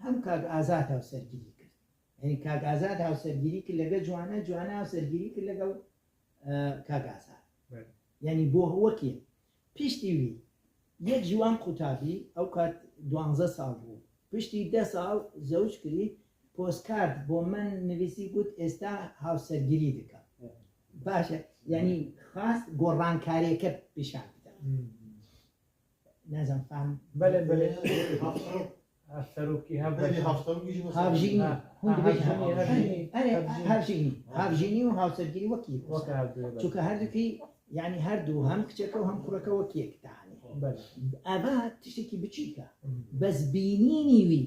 هەم کاک ئازاد هاوسەرگیری کرد یعنی کاک ئازاد هاوسەرگیری کرد لەگە جوانە جوانە هاوسەرگیری کرد لەگەڵ کاک ئازاد یعنی بۆ وەکێ پشتی وی یەک جوان قوتابی ئەو کات دوانزە ساڵ بوو پشتی دە ساڵ زەوج کری پۆستکارد بۆ من نویسی گوت ئێستا هاوسەرگیری دکە باشە یعنی خاست گۆڕانکارێکە پیشان بدە نازم فهم بله بله هاوژینی هاوژینی و هاوسەرگیری وەکی چونکە هەردووکی یعنی هەردوو هەم کچەکە و هەم کوڕەکە وەکیەک دانی ئەمە تشتێکی بچیکە بەس بینینی وی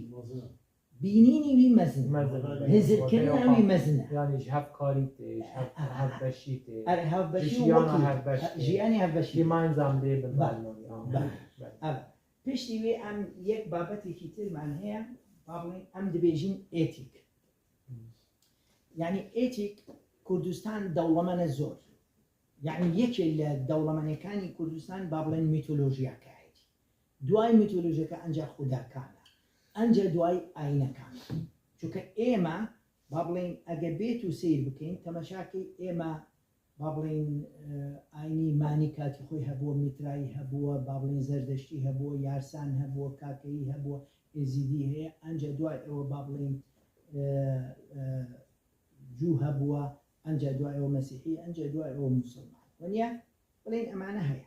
بینینی وی مەزن هزرکردنی وی مەزنە یانی ji hev karî tê ji hev hevbeşî tê ji jiyana hevbeş tê gemeinsam lê bin Piştî wê em yek babetêkî tirman heye, ba bilên em dibêjin êtîk. Yanî êtîk Kurdistan dewlemene zor. Yanî yekê li dewlemenêkanî Kurdistan ba bilên mîtolojiyeke heye. Duayî mîtolojiyeke enca xudakan e. Enca duayî ayînekan e. Çunke ême ba bilên ege bêt û seyr bikên, temeşakê ême ba bilên, e, aynî manî katî xwe hebûye, mîtrayî hebûye, ba bilên zerdeştî hebûye, yarsan hebûye, kakeyî hebûye. Êzîdî heye, anca dua ew ba bilên, e, e, Cû hebûwa, anca dua ew Mesîhî, anca dua ew Musulman. Waniye, bilên emane heye.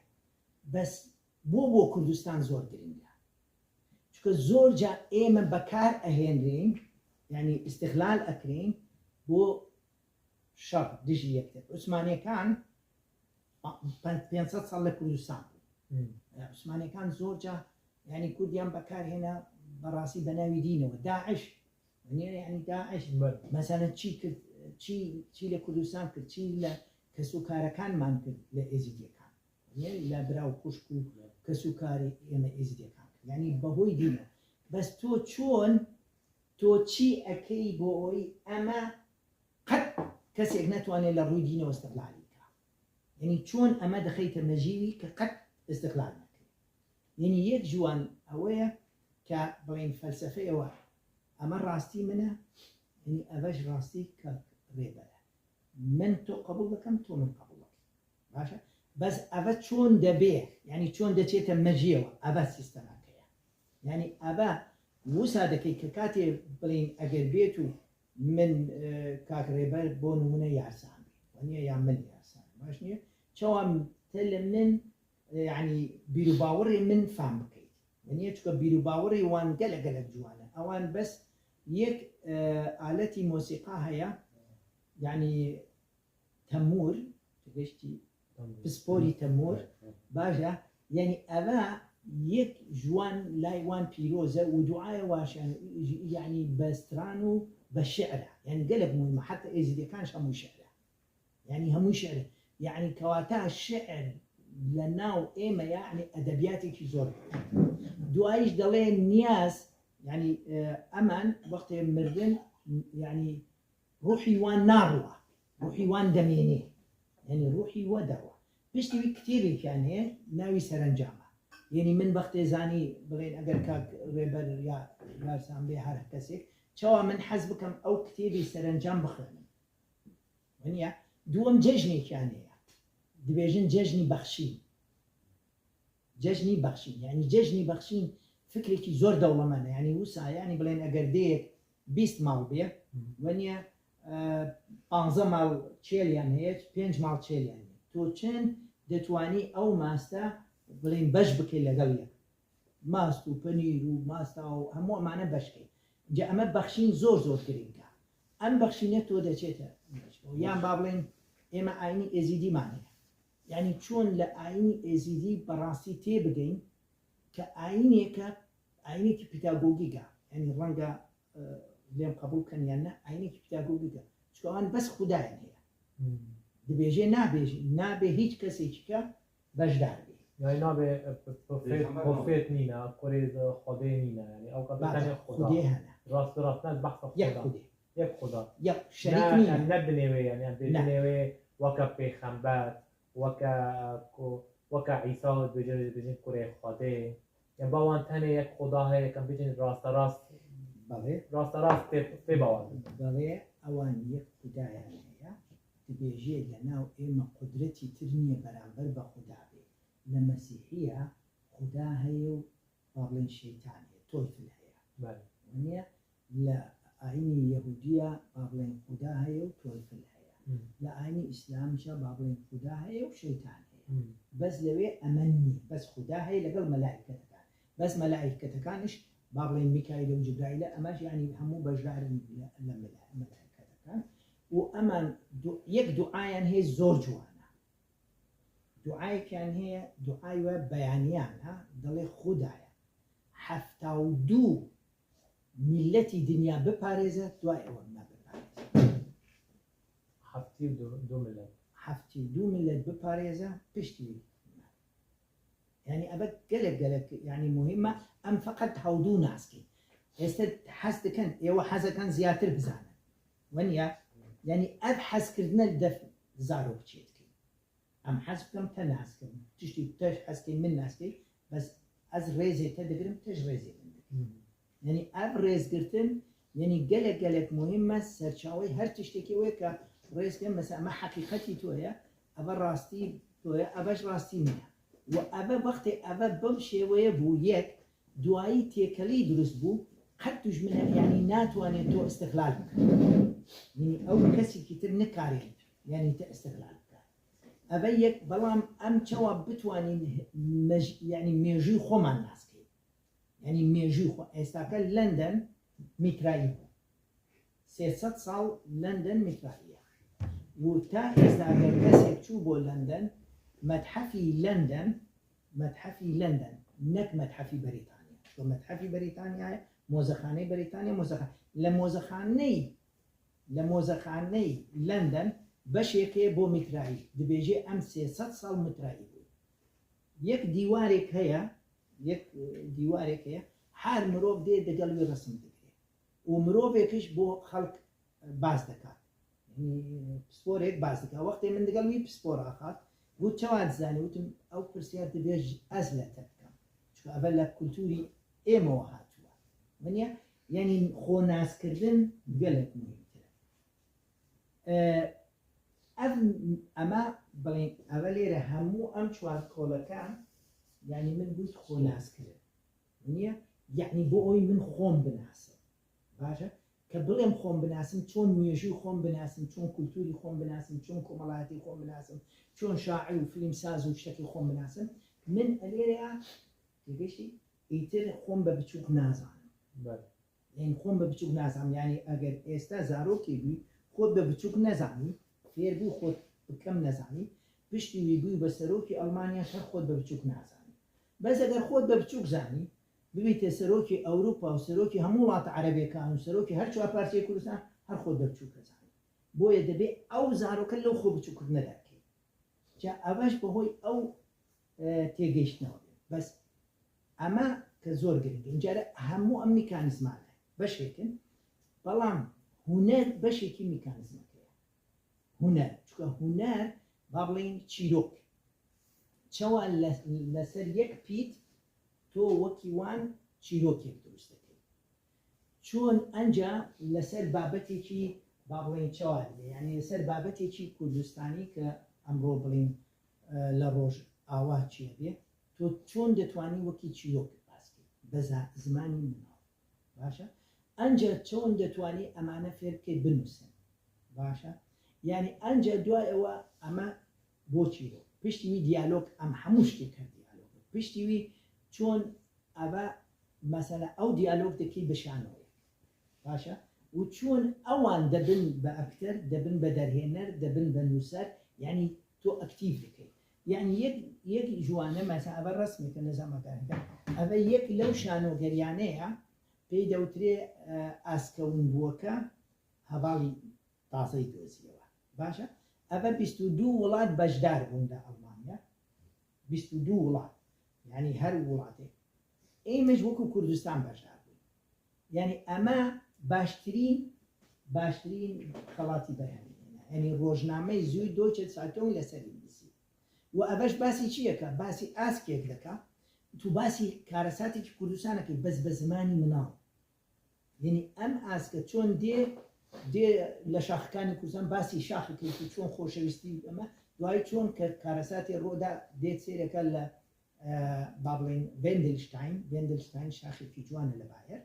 Bes bo, bo Kurdistan zor giring e. Çunke zor ca ê me bekar ehênrîn, yanî îstixlal ekirîn, bo şer dijî yektir. Osmaniyêkan, a, pe-, pênc sed sal li Kurdistan bû. Hmm. E, Osmaniyêkan zor ca, yanî Kurdiyan bekar hêne, berastî benavî dînewe. DAIŞ. Niye, yanî DAIŞ. Belê. Mesela çi kir, çi, çi li Kurdistan kir, çi li kesûkarekan man kir li Êzîdiyêkan. Niye, li bira û xwişk û kesûkarê ême Êzîdiyêkan kir. Yanî behoy dîne. Bes to çon, to çi ekey bo oyî eme qet kesek netwanê li rûy dînewe îstixlalî ka. Yanî çon eme dixeyte mejî wî ke qet îstixlal neke. Yanî yek ji wan ewe ye ke bilên felsefeya we, eme rastî min e, yanî eve ji rastî kak Rêber e. Min to qebûl dikim, to min qebûl dikî. Baş e? Bes eve çon debe, yanî çon deçête mejiyê we, eve sîstemeke ye. Yanî eve wisa dike ke katê bilên eger bêt û min, e, kak Rêber bo nimûne yarsan bê. Waniye ya min yarsan. Baş niye? Çawa te li min, e, yanî bîr û bawerê min fam bikeyt. Waniye çunke bîr û bawerê wan gelek gelek ciwan e. Ewan bes yek, e, aletî mosîqa heye. Yanî temûr, tu giştî Temûr. Pisporî temûr. Evet, evet. Baş e. Yanî eve yek ji wan lay wan pîroz e û duaya waş e, yanî be stran û be şi'r e. Yanî gelek muhîm e. Heta Êzîdêkan ji hemû şi'r e. Yanî hemû şi'r e. Yanî kewata şi'r li nav ême ye, yanî edebiyatêkî zor. Duayî jî dele niyaz, yanî, e, eman wextê mirdin, yanî ruhî wan naroa, ruhî wan demênê. Yanî ruhî we dewa. Piştî wî kitêbêkiyan heye, navî Serencam e. Yanî min wextê zanî, bilên eger kak Rêber ya Yarsan bê her kesek, çawa min hez bikim ew kitêbî Serencam bixwînim. Waniye, duwem cejnêkiyan heye. Dibêjin cejnî bexşîn. Cejnî bexşîn. Yanî cejnî bexşîn fikrekî zor dewlemend e. Yanî wisa, yanî bilên eger dêyek bîst mal bê, Hı. weniye, e, panzdeh mal çêliyan heye, pênc mal çêliyan heye. Tu çend detwanî ew maste bilên beş bikê legel yek. Mast û penîr û masta û hemû emane beş kê. Ca eme bexşîn zor zor giring e. Em bexşîne to deçête. Yan ba bilên ême ayînî Êzîdî mane. Yanî çûn li ayînî Êzîdî berastî tê bigihîn ke ayîneke, ayînekî pedagogîk e. Yanî renga, e, lêm qebûl kin yan ne, ayînekî pedagogîk e. Çunke wan bes Xwedayên heye. Hmm. Dibêje nabêjî, nabe hîç kesekî ke beşdar bê. Yani nabe, e, p-, profet, Pêxember profet nîne, kurê Xwedê nîne. Yani ew ka Bale, tenê Xweda. Xwedê hene. Rast rast ne, behsa Yek Xweda. Xwedê. Yek Xweda. Yek şerîk Ne, nîne. em ne binê wê yani, em Ne. bêjinê wê weke pêxember, weke, e, ku, weke Îsa bêjin, bêjin kurê Xwedê. Yani ba wan tenê yek Xweda heye, em bêjin rasterast, Belê. rasterast tê, tê bawer bibin. Belê, ewan yek Xwedayê heye. Dibêje li nav ême qudretî tir niye beramber be Xweda bê. Li Mesîhiya Xweda heye û ba bilên şeytan heye, Teufel heye. Belê. Waniye li ayînê Yehûdiya ba bilên Xweda heye û Teufel heye. Hı. Li ayînê Îslam jî ba bilên Xweda heye û şeytan heye. Hı. Bes li wê emen nî, bes Xweda heye legel melaîketekan. Bes melaîketekan iş ba bilên Mîkaîl û Cibraîl e, eme jî yanî hemû beşdar in li, li mela-, melaîketekan. Û eman du-, yek duayan hê zor ciwan e. Duayekiyan heye, duayê we beyaniyan ha, dilê Xwedaya. Hefta û du milletî dinya biparêze, duayê we me biparêze. Heftî û du, du millet. Heftî û du millet biparêze, piştî wî me. Yani eve gelek gelek, yani muhîm e, em feqet hewdû nas kin. Êste hez dikin, ê we hezekan ziyadtir bizanin. Weniya, yani ev hezkirdine li def zarok çêdikin. Em hez bikim, te nas kim. Tiştî te hez kê, min nas kê, bes ez rêzê te digirim, te ji rêzê min digir. Hmm. Yani ev rêzgirtin, yani gelek gelek muhîm e, serçaweyê her tiştekî wê ke rêz ke, mesela me heqîqetî to ye, eve rastî to ye, eve ji rastî min e. Û eve wextê eve bi şêweyê bû yek, دوایی تێکەڵی دروست بوو، قەت دوژمنە، یعنی ناتوانێت تۆ ئیستیغلال بکات. یعنی ئەو کەسێکی تر نکارێت، یعنی تە ئیستیغلال بکات. ئەوە یەک، بەڵام ئەم چەوە بتوانین مەژ-، یعنی مێژووی خۆمان ناسکەین. یعنی مێژووی خۆ، ئێستاکە لەندەن میترایی بوو. سێ سەد ساڵ لەندەن میتراییە. و تا ئێستا گەر کەسێک چوو بۆ لەندەن، مەتحەفی لەندەن، مەتحەفی لەندەن، نەک مەتحەفی بەریتانیا. چونکە مەتحەفی بەریتانیایە، مۆزەخانەی بەریتانیا، مۆزەخان-، لە مۆزەخانەی، لە مۆزەخانەی لەندەن بەشێکێ بۆ میترایی. دەبێژێ ئەم سێ سەد ساڵ میترایی بوو. یەک دیوارێک هەیە، یەک، ئە، دیوارێک هەیە، هەر مرۆڤ دێ دەگەڵ وی ڕسم دەکرێت. و مرۆڤێکش بۆ خەڵک باس دەکات. یعنی پسپۆرێک باس دەکات. وەختێ من دەگەڵ وی پسپۆر ئاخات، گوت، چەوا دزانی؟ وتم، ئەو پرسیار دەبێ ئەز لە تە بکەم. چونکە ئەوە لە کولتوری ئێمەوە هاتووە. وانیە؟ یعنی خۆناسکردن گەلێک مهمترە. ئە، ئەم، ئەمە بڵێن، ئەوە لێرە هەموو ئەم چوار کۆڵەکە، یعنی من گوت خۆناسکردن. نییە؟ یعنی بۆ ئەوی من خۆم بناسم. باشە؟ کە بڵێم خۆم بناسم، چۆن مێژووی خۆم بناسم، چۆن کولتوری خۆم بناسم، چۆن کۆمەڵایەتی خۆم بناسم، چۆن شاعیر و فیلمساز و شتەکی خۆم بناسم، من ئەلێرەیە تێگەشتی ئیتر خۆم بە بچووک نازانم. بەڵێ. یعنی خۆم بە بچووک نازانم. یعنی ئەگەر ئێستا زارۆکێ بووی، خۆت بە بچووک نەزانی، فێر بوو خۆت بکەم نەزانی، پشتی وی بووی بە سەرۆکی ئەڵمانیاش، هەر خۆت بە بچووک نازانی. بەس ئەگەر خۆت بە بچووک زانی، ببیتە سەرۆکی ئەوروپا و سەرۆکی هەموو وڵاتە عەرەبیەکان و سەرۆکی هەر چوار پارچەی کوردستان، هەر خۆت بە بچووک ئەزانی. بۆیە دەبێ ئەو زارۆکە لەو خۆ بچووکردنە دەرکەی. جا ئەوەش بەهۆی ئەو، ئە، تێگەیشتنەوە بێت. بەس ئەمە کە زۆر گرنگە. ئینجارە هەموو ئەم میکانیزمانە بەشێکن، بەڵام هونەر بەشێکی میکانیزمەکەیە. هونەر، چونکە هونەر، با بڵێن، چیرۆک. چەوە لە-، لەسەر یەک پیت تۆ وەکی وان چیرۆکێک دروست دەکەی. چۆن ئەنجا لەسەر بابەتێکی، با بڵێن، چاوا دەبێ، یعنی لەسەر بابەتێکی کوردستانی کە ئەمڕۆ بڵێن، ئە، لە ڕۆژ ئاوا چیە بێ، تۆ چۆن دەتوانی وەکی چیرۆک باس بکەی بە زا-، زمانی مناڵ؟ باشە؟ ئەنجا چۆن دەتوانی ئەمانە فێر بکەی بنووسن؟ باشە؟ یعنی ئەنجا دوای ئەوە ئەمە بۆ چیرۆک؟ پشتی وی دیالۆگ، ئەم هەموو شتێک هەر دیالۆگ. پشتی وی چۆن ئەوە مەسەلە ئەو دیالۆگ دەکەی بە شانۆیەک. باشە؟ و چۆن ئەوان دەبن بە ئەکتەر، دەبن بە دەرهێنەر، دەبن بە نووسەر، یعنی تۆ ئەکتیڤ دەکەی. یعنی یەک، یەک جوانە مەسە ئەوە ڕسمێکە نەزامەکانەکە. ئەوە یەک لەو شانۆگەریانەیە پێی دەوترێ، ئە، ئاسکەون بووەکە هەواڵی تازەی دۆزیەوە. باشە؟ ئەوە بیست و دوو وڵات بەشدار بوون لە ئەڵمانیا. بیست و دوو وڵات. یعنی هەر وڵاتێک. ئێمەش وەکو کوردستان بەشدار بووین. یعنی ئەمە باشترین، باشترین خەڵاتی بەرهەمهێنە. یعنی ڕۆژنامەی زوی دۆیچە سایتۆنگ لەسەری نووسی. و ئەوەش باسی چیەکە؟ باسی ئاسکێک دەکا. تو باسی کارەساتێکی کوردستانەکەی بەس بە زمانی مناڵ. یعنی ئەم ئاسکە چۆن دێ، دێ لە شاخەکانی کوردستان باسی شاخەکەی و چۆن خۆشەویستی ئەمە، دوای چۆن کە کارەساتی ڕۆدا دێت سێرەکە لە، ئە، با بڵێن ڤێندلشتاین، ڤێندلشتاین شاخێکی جوانە لە بایەر.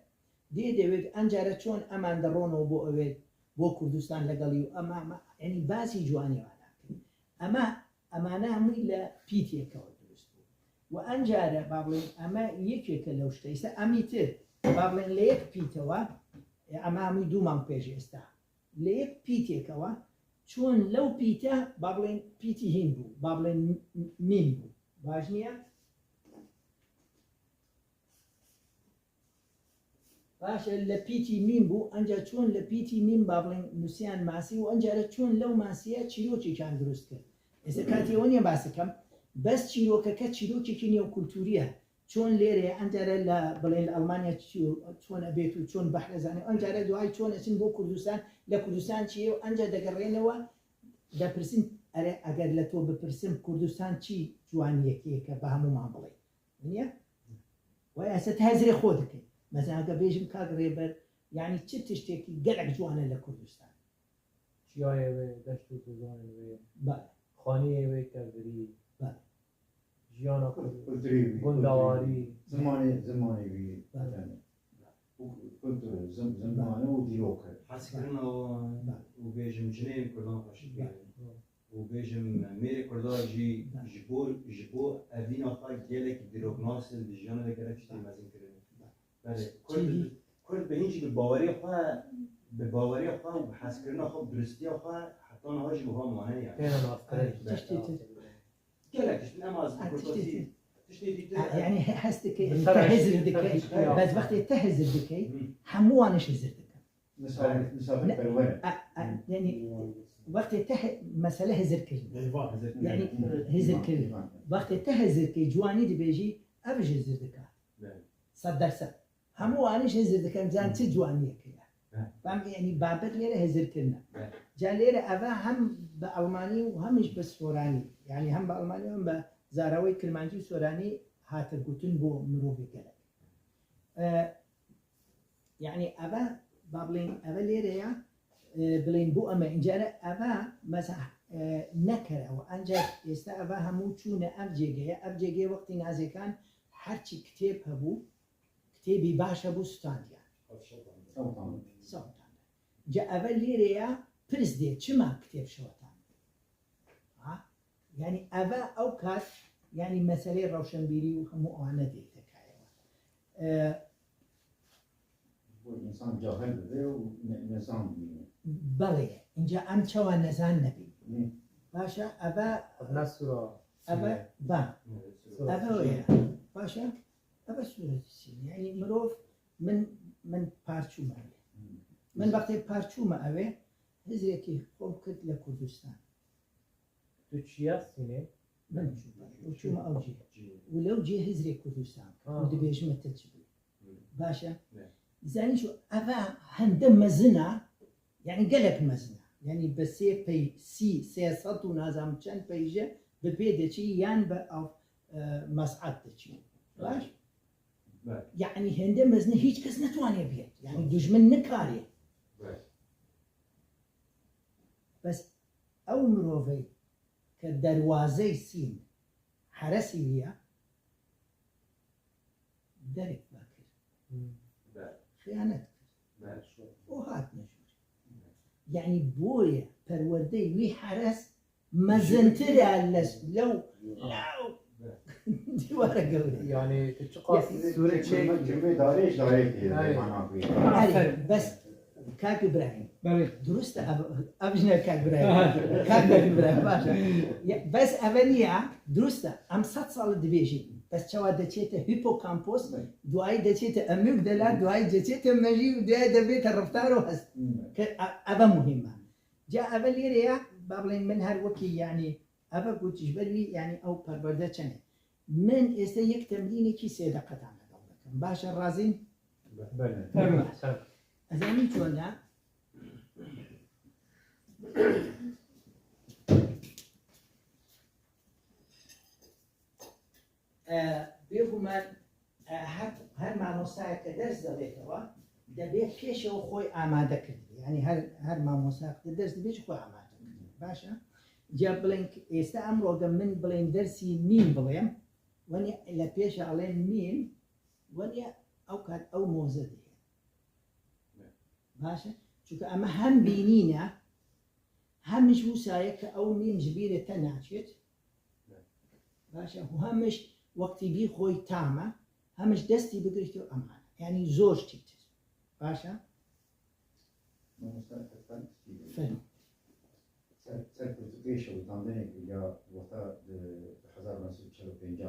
دێ دەوێت ئەنجارە چۆن ئەمان دەڕۆنەوە بۆ ئەوێ، بۆ کوردستان لەگەڵی و ئەمە، ئەمە، یعنی باسی جوانیوانە. ئەمە ئەمانە هەمووی لە پیتێکەوە دروست بوو. و ئەنجارە، با بڵێن، ئەمە یەکێکە لەو شتە. ئێستا ئەمی تر، با بڵێن، لە یەک پیتەوە، ئەمە هەمووی دوو مانگ پێش ئێستا، لە یەک پیتێکەوە چۆن لەو پیتە، با بڵێن، پیتی هین بوو، با بڵێن، میم بوو. باش نییە؟ باشە، لە پیتی میم بوو، ئەنجا چۆن لە پیتی میم، با بڵێن، نووسیان ماسی و ئەنجارە چۆن لەو ماسیە چیرۆکێکیان دروست کرد. ئێستا کاتی ئەوە نییە باس دەکەم، بەس چیرۆکەکە چیرۆکێکی نێوکولتوریە. چۆن لێرەیە ئەنجارە لە، بڵێن، لە ئەڵمانیا چی و چۆن ئەبێت و چۆن بەحرە زانێ، ئەنجارە دوای چۆن ئەچن بۆ کوردستان، لە کوردستان چیە و ئەنجا دەگەڕێنەوە، دەپرسن، ئەرێ ئەگەر لە تۆ بپرسم کوردستان چی جوانیەکەیە کە بە هەموومان بڵێ؟ نییە؟ وای ئەسە تازرێ خۆ دەکەی. مەسەلەن ئەگە بێژم کاک ڕێبەر، یعنی چ تشتێکی گەلەک جوانە لە کوردستان؟ چیایە وێ، دەشت و کوردانێ وێ، بەڵێ. خانیە وێ کەڤری. بەڵێ. jiyana Kul-, kulturê wî, gundewarî. Zimanê, zimanê wî, yani, û kultur, zim-, zimane û dîrok e. Hezkirina wan û bêjim cinên Kurdan xweşik bînin. Û bêjim mêrê Kurda jî ji bo, ji bo evîna xwe gelek dîroknas in, di jiyana de gelek tiştê mezin kirine. Belê, Kurd, Kurd bi hîn jî bi baweriya xwe, bi baweriya xwe û bi hezkirina xwe, bi duristiya xwe heta niha jî wiha mane yani. Têne naskirin. Belê. Tiştê tê. Gelek tişt, nema ez bi Kurda tiştê tê. Tiştê dîtir. Ha, yani he-, hez dike, te hizir dike, bes wextê te hizir dike, hemû wan iş hizir dike. Misafir, misafir perwer. A, a, yani wextê te he-, mesele hizir kirin. Eyvah, hizir kirin. Yani hizir kirin. Wextê te hizir ke ciwanî dibêjî, ev ji hizir dike. Belê. Sed dersed. Hemû aniş hizir dikin, can çi ciwaniyek heye. Belê. Bem, yani babet lêre hizir kirine. Belê. Ca lêre eve hem bi Almanî û hem jî bi soranî. Yani hem bi Almanî hem bi zarawey kirmancî û soranî hate gotin bo mirovê gelek. E, yani eve, ba bilên, eve lêre ya, e, bilên bo eme incare eve, mesela, e, nekere û ancak êste eve hemû çûne ev cêgeye, ev cêgeye wextî nazêkan her çi kitêb hebû, kitêbî baş hebû standiyan. Sewtan. Sewtan. Ca eve lêre ya pirs dê, çima kitêb şewtan? Ha? Yani eve ew kat, yani meseleyê rewşenbîrî û hemû ane dê tekaye. E, Bo însan cahil bibe û ne-, nezan bîne. Belê. Inca em çawa nezan nebîn? Hı. Baş e, eve, Ev ne sura eve, Sîne? Ba. Hı, sura Eve Sîne. Wê ye. Baş e, eve sûretî Sîne. Yani mirov min, min parçûme ew ê. Hı. Min wextê parçûme ew ê, hizrekî xwe kir li Kurdistan. Tu çiya Sînê? Min çûme. Û çûme ew cî. Û lew cî hizrê Kurdistan. Ha. Û dibêjime te çi bû. Baş e? Ne. Zanî şu eve hende mezin e, yani gelek mezin e. Yani bi sê pey, sî, sê sed û nazam çend pey ji bi pê de çî yan bi av, e, mes'at de çî. Baş? Belê. Yani hende mezin e, hiç kes netwaniye biyet. Yani Belê. Dujmin nikarê. Belê. Bes ew mirovey ke derwazey Sîn heresî wî ya, derek vekir. Hmm. Belê. Xiyanet kir. Belê. Û hat mijûrî. Belê. Yani boye perwerdeyê wî heres mezintir e les-, lew, lew dîwara gewr e. Yani tu çiqas Ya sûretçî Cumhuriyet darê ji darê tê Aynen. Mana wî. Erê, Aferin. Bes Kak Îbrahîm. Belê. Durust e, ev, ev jine Kak Îbrahîm. Kak Îbrahîm, baş e. Ya, bes eve niye, durust e. Em sed sal dibêjin. Bes çawa deçête hipokampos, Belê. Duayî deçête amigdala, duayî deçête mejî, duayî debête reftar û hest. Hmm. Ke e-, eve muhîm e. Ca eve lêre ya, ba bilên min her wekî, yani, eve got ji ber wî, yani, ew perwerde çene. Min êste yek temrînekî sê deqetan lagel dikim. Baş e, razîn? Belê. Fermo. Ez anî çûna. E, bêguman, e, her, her mamostayeke ders dibêtewa, debê pêşew xwe amade kiribê. Yani her, her mamostayek de ders dibê jî xwe amade kiribê. Baş e? Ca bilên êste emroge min bilên dersî nîn bilêm, wenî li pêşa alên nîn, wenî ew kat ew moze dihê. Baş e? Çunke em hem bînîne, hem ji wisa ye ke ew nîn ji bîrê te naçêt. Baş e? Û hem ji wextî bî xwe tam e, hem ji destî bigirî tu eman e. Yanî zor çêtir. Baş e? Mamoste Efendi, Fermo. Ser, ser pirtûkê şewitandinê ya wexta di, di hezar neh sed û çel û pênc de.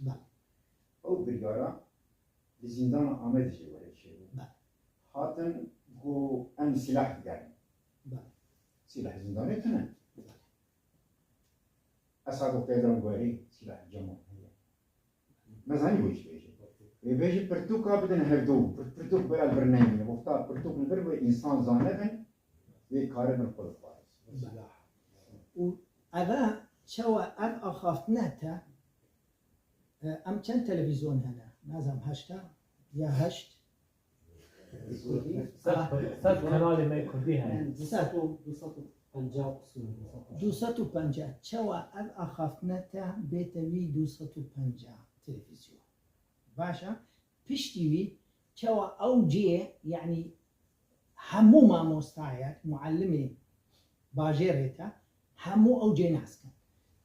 Belê. Ew biryara li zîndana Amedê jî were çêbû. Belê. Hatin ku em sîlah digerin. Belê. Sîlah zîndanê tune. Belê. Esad û Qeydan werî sîlah cema heye. Nezanî wê çi bêje. Wê bêje pirtûka bidin hevdû. Pir-, pirtûk bera li vir nemîne. Wexta pirtûk li vir be însan zanebin, wê karibin xwe biparêzin. Belê. Û eve çawa ev axaftine te, e, em çend televîzyon hene? Nazam heşta ya heşt. Sed, sed kanalê me kurdî hene. Sed. Penca qisûr, du sed û penca. Çawa ev axaftine te bête wî du sed û penca televîzyon? Baş e. Piştî wî çawa ew cihê, yanî hemû mamostayek, muallimê bajêrê te, hemû ew cihê nas kin.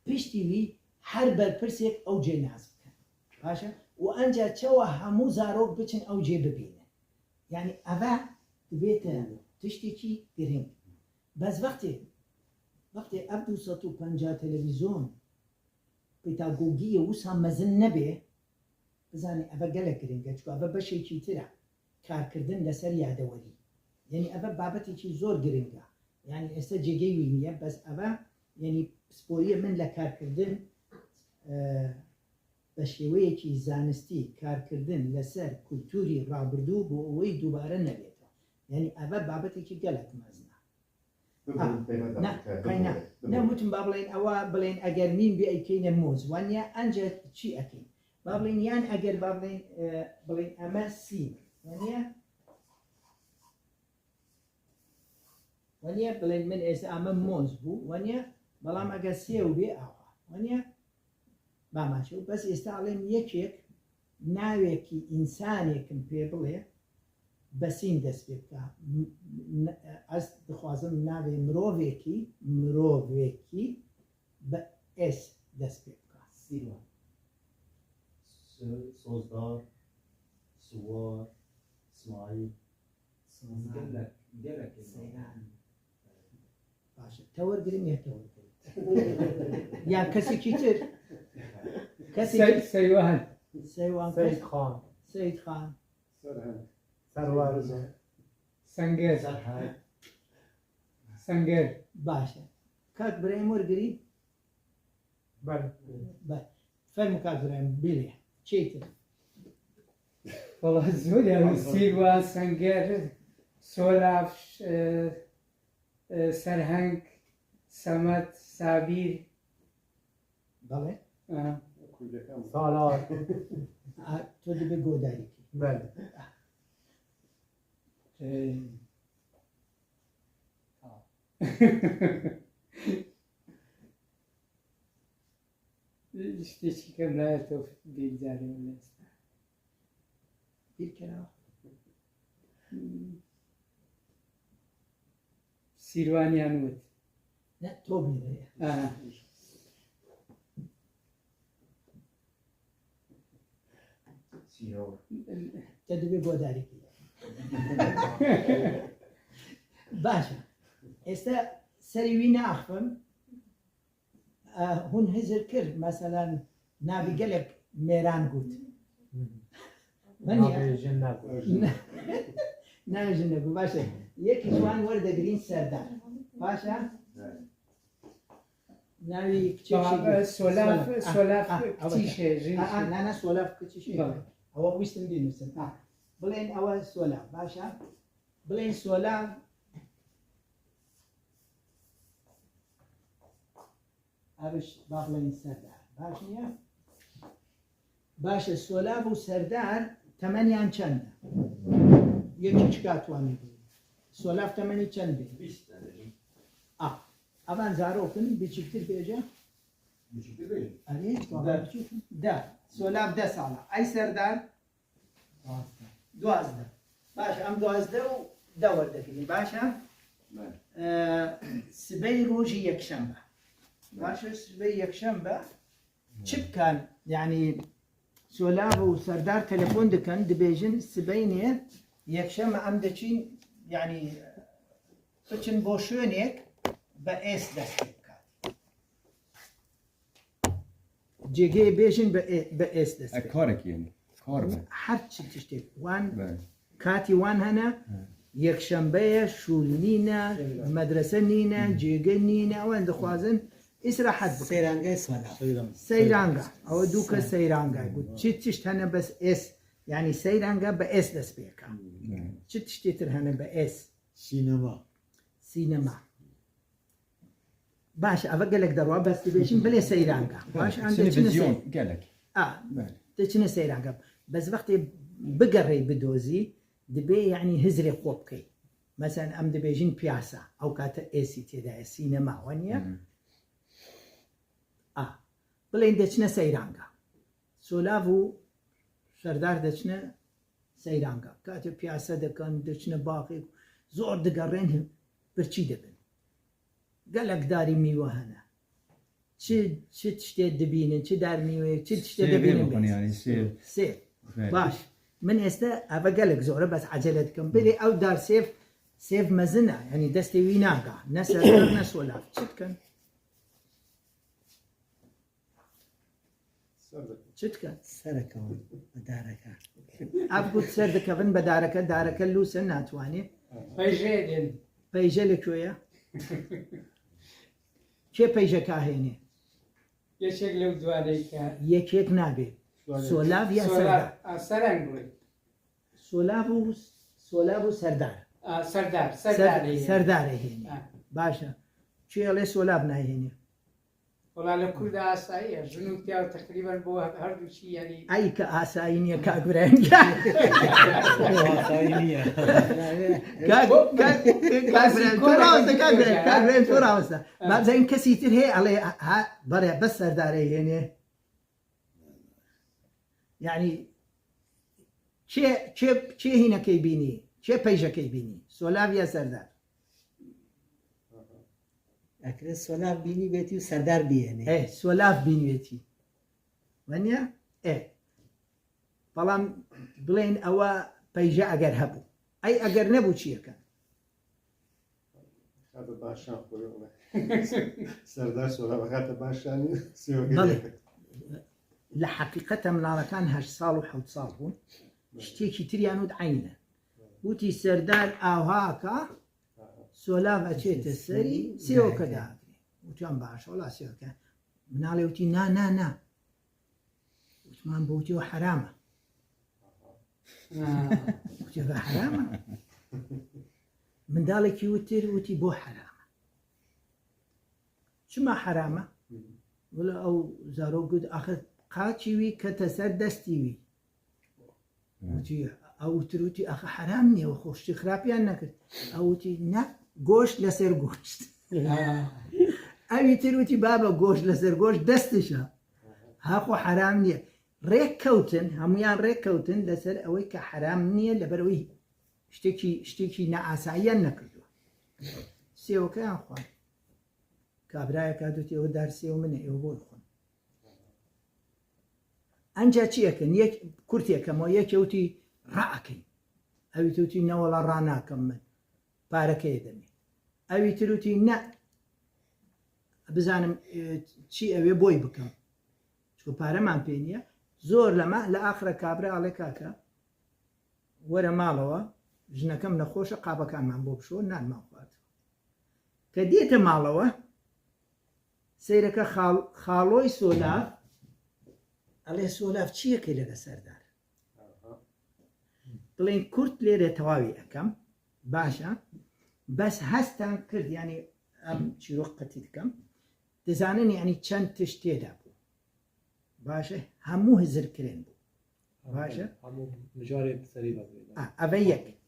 Piştî wî her berpirsêk ew cihê nas bikin. Baş e? Û enca çawa hemû zarok biçin ew cihê bibînin. Yanî eve dibête tiştekî girîng. Bes wextê, wextê ev du sed û penca televîzyon pedagogiyê wisa mezin nebe, bizanî eve gelek girîng e, çunku eve beşekî tir e, karkirdin leser yadewerî. Yanî eve babetekî zor girîng e. Yanî êsta cêgey wî niye, bes eve, yanî pisporiyê min le karkirdin, e, be şêweyekî zanistî karkirdin leser kulturî rabirdû bo ewey dubare nebête. Yanî eve babetekî gelek mezin e. Bibûn, Ah, peyvê ne, daqî, qey ne. Bibûn, bibûn. Ne, mutin ba bilên ewa bilên eger mîn bî ey keyne moz. Waniye enca çi ekî? Ba bilên yan eger ba bilên, e, bilên eme sîn. Waniye? Waniye bilên min êse eme moz bû. Waniye? Belam eger sêw bî awa. Waniye? Bamaşe û bes êsta alêm yekêk navekî însanêkin pê bile, be sîn dest pê bike. M-, m-, ez dixwazim navê mirovekî, mirovekî be S dest pê bike. Sîrwa. Sö-, Sozdar, Siwar, Simayîl. Gelek, gelek. Seyran. Baş e. Te wergirim ya te wergirim. Ya kesekî tir. Kesekî Sey-, Seywan. Seywan Seyid kes-, Xan. Seyid Xan. Serheng. Serwar. Senger. Serheng. Senger. Baş e. Kak birayê wergirî? Belê. Be-, fermo kak birayê, bilê. Çêtir. Valla zor yani. Sîrwa, Senger, Solav, e, e, Serheng, Semed, Sabîr. Belê. Aha. Salar. Ha, tu dibê godarî kî. Belê. E, tamam. Îşte çikem nayê to bîr carê wele esta. Bîr kena. Sîrwaniyan wit. Ne, to bîre. Aha. Sîror. Te dibê godarî kî. Baş e. Êsta serî wî neaxivim. E, hûn hizir kir, meselen, navê gelek mêran got. Waniye? Navê jin negot. Ne, navê jin negot. Baş e. Yekî ji wan werdegirîn Serdar. Baş e? Navê kiçek Ba-, şey e, got. Solaf, Solaf. Solaf Ah, ah, kiçî evet. Şey, jin Ah, ah, şey. Ne, ne, Solaf kiçî şey. Tamam. Ewa wîstin bînûsin. Ah. Bilên ewa Solaf. Baş e? Bilên Solaf. Ev iş ba bilên Serdar. Baş niye? Baş e, Solav û Serdar temeniyan çend e? Yekî çika tuwanî bû. Solav temenî çend bê? Bîst, yani. A. Evan zarok in, biçûktir bêje? Biçûktir bêje? Erê, baba biçûk. De. Solav de sala. Ay Serdar? Duwazdeh. Baş e, em duwazdeh û deh werdekirî. Baş e? Belê. Ee, sibey rojî yekşembe. Belê. Baş e, sibey yekşembe. Çi bikin? Yani, Solav û Serdar telefon dikin, dibêjin, sibeynê yekşembe em diçin, yani, biçin bo şwênek be ês dest pê bikat. Cêgê bêjin be ê-, be ês dest E, pê. Karek yani. Kar be. Her çi tiştê. Wan Be. Katî wan hene, He. Yekşembe ye, şûl nîne, Seyran. Medrese nîne, Hı. Cêge nîne, ew dixwazin îstirahet bikin. Seyranga Solav. Seyranga. Ew dû ke Seyr- seyranga. Got, çi tişt hene bes ês, yani seyranga be ês dest pê ka. Hı. Çi tiştê tir hene be ês? Sînema. Sînema. Baş, eve gelek derwa bes dibêjin, belê seyranga. Baş, em de çine Televîzyon, sey-, gelek. A, Belê. De çine seyranga. Bes wextê bigerê bidozî, dibê, yani, hizrê xwe bikey. Mesela em dibêjin piyasa, ew kate êsî tê de ye, sînema, waniye? Hmm. A, bilên deçine seyranga. Solav û Serdar deçine seyranga. Kate piyasa dikin, deçine baxê, zor digerên, birçî dibin. Gelek darî mîwe hene. Çi, çi tiştê dibînin, çi dar mîweyek, çi tiştê Sêvê dibînin bixwin bes. Yani, sêv. Sêv. Evet. Baş. Min êste eve gelek zor e, bes ecele dikim. Bilê ew dar sêv, sêv mezin e. Yani destê wî naga. Ne Serdar, ne Solav. Çi dikin? Çi dikin? Serekewin bi dareke. Ev got ser dikevin bi dareke, dareke lûs e, natwanê. Peyjê din. Peyje li ku ye? Kê peyjeka hênê? Yekek lew duaneyke. Yekek nabê. Solav. Solav ya Serdar. A, Sereng bû. Solav û, Solav û Serdar. A, Serdar, Ser-, Serdarê hênê. Serdarê hênê. Ha. Baş e. Çi elê Solav nayê hênê? Wela li Kurda asayî ye. Jin û piyaw teqrîben bo her du çî, yanî. Ey ke asayî niye, kak Birahîm. Asayî niye. Kak, kak, kak Birahîm, tu raweste, kak Birahîm, kak Birahîm, tu raweste. Ha. Bazen kesî tir hê, elê, ha, bare, bes Serdarê hênê. Yani, çê, çê, çê hînekey bînî, çê peyjekey bînî. Solav ya Serdar. Ekre Solav bînî bêtî û Serdar bîyenê. E, Solav bînî bêtî. Weniya? E. Belam bilên ewa peyje eger hebû. Ey eger nebû çi yeke? Xabe başan xwe yone. Serdar Solav xate başanî, siyo Belê. Li heqîqet em nalekan heşt sal û hewt sal bûn. Belê. Ştêkî tir yan û di eyn e. Belê. Witî Serdar awha ka, Solav e çête serî, sêyoke dagirê. Witiyan baş, wela sêyoke. Minalê witî na, na, na. Witiman bo witî o heram e. Ha. Witî ve heram e. Mindalekî witir witî bo heram e. Çima heram e? Wila ew zarok got, axir qaçî wî kete ser destî wî. Witî, ew tir witî, axir heram niye, we xwe ştî xirapiyan nekir. Ew witî, ne, goşt leser goşt. Ha. Ew tir witî, baba, goşt leser goşt, destişa. Ha xwe heram niye. Rêk kewtin, hemûyan rêk kewtin leser ewê ke heram niye, leber wî ştêkî, ştêkî neasayiyan nekirdo. Sêyokeyan xwar. Kabrayeka dûtî, ew dar sêw min e, ew bo xwin. Enca çi yekin? Yek, kurt yekem, o yekê witî, "Rakin." Ew witî, witî, "Ne wela ranakim min. Pareke yê demê." Ew wî tir witî, "Ne. Bizanim, e, çi ew ê boy bikim. Çiko pareman pê niye." Zor lema, li axire kabra ale kaka. Were malewa, jineke min nexweş e, qabekanman bo bişo, nanman xward. Ke diyete malewa, seyreke xal-, xaloy Solav, elê Solav çi yekê lege Serdar? Aha. Bilên kurt lêre tewawî ekem, baş e. Bes hestan kird, yani em çîrok qetî dikem. Dizanin yani çend tişt tê de bû. Baş e, hemû hizir kirin bû. Baş e? Hemû mijarê serî vebirîne. A, eve yek.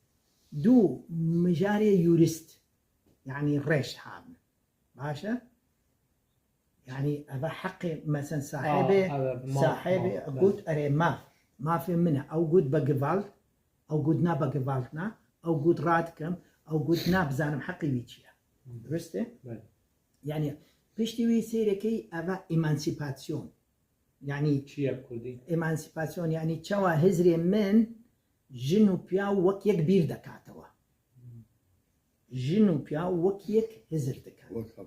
Du, mijarê yurist. Yani reşt habin. Baş e? Yani eve heqê, mesela sahibê, a, eve maf, sahibê maf, got, belê. Erê maf. Mafê min e. Ew got be gewalt. Ew got na be gewalt na. Ew got radikim. Ew got na bizanim heqê wî çi ye. Hı. Durust e? Belê. Yani piştî wî seyrekey eve emansîpasyon. Yani çi ye bi kurdî? Emansîpasyon, yani çawa hizrê min jin û piyaw wek yek bîr dekatewa. Jin û piyaw wek yek hizir dikin. Wek hev.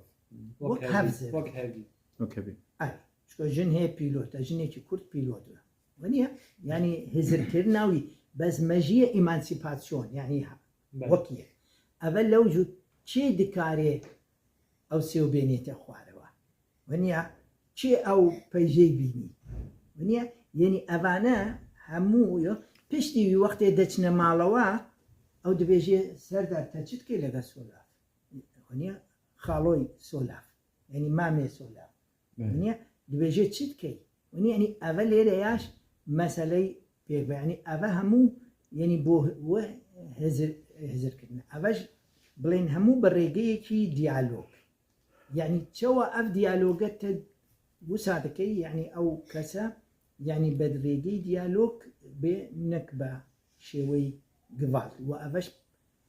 Wek hev zir. Wek hevî. Wek hevî. Ay, çiko jin hê pîlot e, jinekî kurd pîlot e. Weniye? Yani hizirkirina wî, bes mejiyê emansîpasyon, yani ha-, belê. Wek yek. Eve lew jû çê dikarê ew sêw bênête xwarewa. Weniya çi ew peyjey bînî. Weniya, yenî evane hemû yo, piştî wî wextê deçine malewa, ew dibêje, Serdar, te çi dikê lege Solav? Weniya xaloy Solav. Yenî mamê Solav. Belê. Weniya dibêje çi dikey? Weniya, yenî eve lêre yaş meseley pêk be. Yenî eve hemû, yenî bo we hizir, hizir kirine. Eve ji bilên hemû bi rêgeyekî diyalog. Yanî çawa ev diyaloge te wisa dikey, yanî ew kese, yanî bi rêgeyî diyalog bê, nek bi şêweyî Gewalt. Û eve ji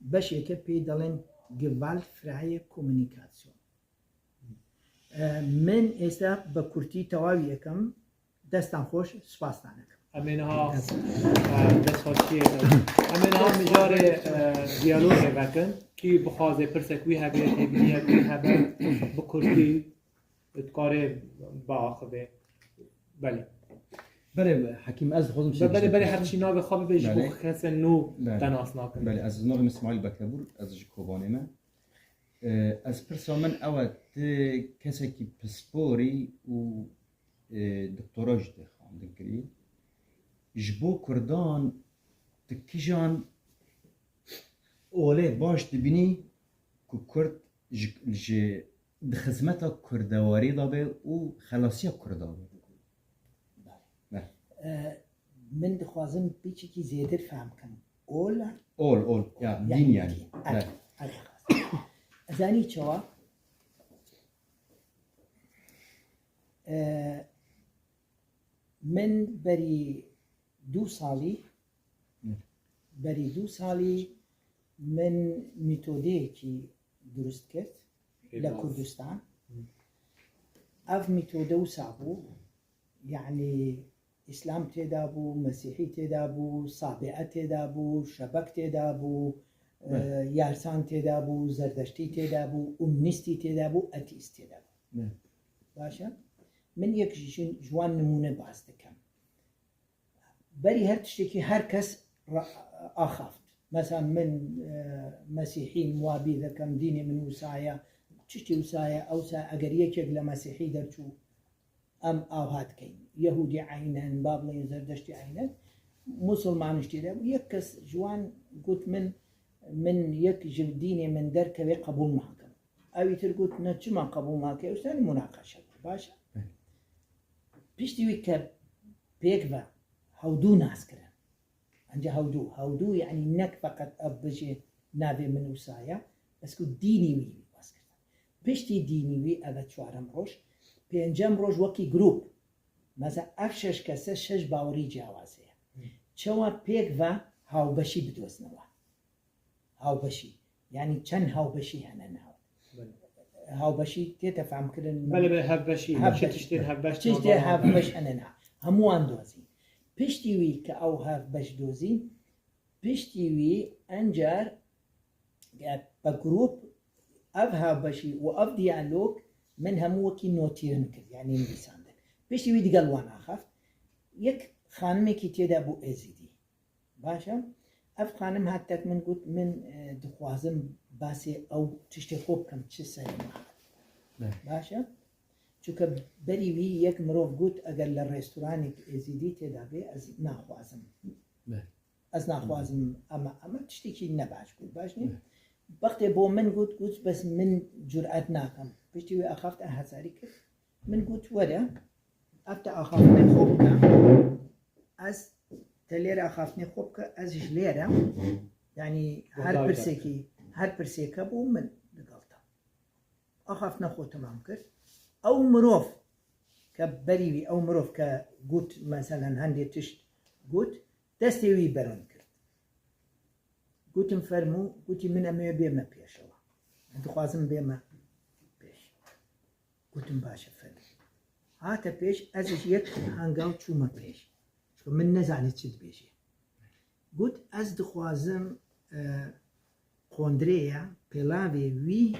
beşeke pê delên gewaltfreie Kommunikasyon. E, min êsta bi kurtî tewawî yekem. Destan xweş, spastan dikim. Em ê niha, e, destxweşiyê, em ê niha mijarê, e, diyalogê vekin. Kî bixwaze pirsek wî hebe, têbîniyek wî hebe, bi kurtî dikarê biaxive. Belê. Belê, Hekîm, ez dixwazim Be-, belê, belê, her çî navê xwe bibe ji bo Belê. kesên nû Belê. te nas nakin. Belê, ez navê min Smaîl Bekebûr, ez ji Kobanê me. E, ez pirsa min ew e, tu kesekî pisporî û, e, doktora jî tê xwendin kirî. Ji bo Kurdan tu kijan olê baş dibînî ku Kurd ji, ji, di xizmeta kurdewarî de be û xelasiya Kurda be? Belê. E, min dixwazim piçekî zêdir fehm kim. Ol? Ol, ol. Ya, Yani dîn yani. dîn. Belê. Evet, evet. Ez anî çawa? E, min berî du salî, Hı. berî du salî min metodeyekî durust kir Pênaz. li Kurdistan. Hı. Ev metode wisa bû, yanî Îslam têda bû, Mesîhî têda bû, Sabi'e têda bû, Şebek têda bû, Belê. e, Yarsan têda bû, Zerdeştî têda bû, Umnîstî têda bû, Etîst têda bû. Belê. Baş e? Min yek ji, ji wan nimûne bas dikim. Berî her tiştekî her kes ra-, axaft. Mesela min, e, Mesîhî, muwabî dikim, dînê min wisa ye, tiştê wisa ye, ewsa eger yekek li Mesîhî derçû, em awha dikeyin. Yehûdî eynen, ba bilên Zerdeştî eynen, Musulman jî tê de bû. Yek kes ji wan got min, min yek ji dînê min derkeve qebûl nakim. Ew îtir got, ne çima qebûl nake? Ewsa munaqeşe bû. Baş e? Piştî wî ke pêk ve hewdû nas kirin. Enca hewdû, hewdû, yanî nek feqet ev bijê navê min wisa ye, bes ku dînî wî wî bas kirin. Piştî dînî wî, ev e çarem roj, pêncem roj wekî grûp. Mesela ev şeş kese şeş bawerî ciyawazê ye. Hı. Çawa pêk ve hawbeşî bidozine we? Hawbeşî. Yanî çend hawbeşî hene nav. Belê. Hawbeşî tête fehmkirin. Belê, belê, hevbeşî. Hevbeşî. Çi tiştên hevbeş Çi tiştê nava hevbeş hene nav. Hemû wan dozî. Piştî wî ke ew hevbeş dozî, piştî wî encar, e, bi grûp ev hevbeşî û ev diyalog min hemû wekî notîrin kir, yanî nivîsandin. Piştî wî digel wan axaft. Yek xanimekî tê de bû Êzîdî. Baş e? Ev xanim hat tek min got, min, e, dixwazim basê ew tiştê xwe bikim, çi serê min hat. Be. Baş e? Çunke berî wî yek mirov got, eger li restoranek Êzîdî tê de bê, ez naxwazim. Be. Ez naxwazim, ama, ama tiştekî ne baş got, baş nî? Be. Wextê bo min got, got, bes min curet nakim. Piştî wî axaftin hezarî kir. Min got, were, ev te axaftinê xwe bike. Ez te lêre axaftinê xwe bike, ez ji lêre. Yanî her Guhdar pirsekî, her pirsêke bû min digel te. Axaftina xwe temam kir. Ew mirov ke berî wî, ew mirov ke got, meselen, hendê tişt got, destê wî berûn kir. Gotim, fermû, gotî, min em ê bême pêşewa. Dixwazim bême pêş. Gotim, baş e, fermû. Hate pêş, ez ji yek hengaw çûme pêş. Çunke min nezanî çi dibêje. Got, ez dixwazim, e, qondirêya pêlavê wî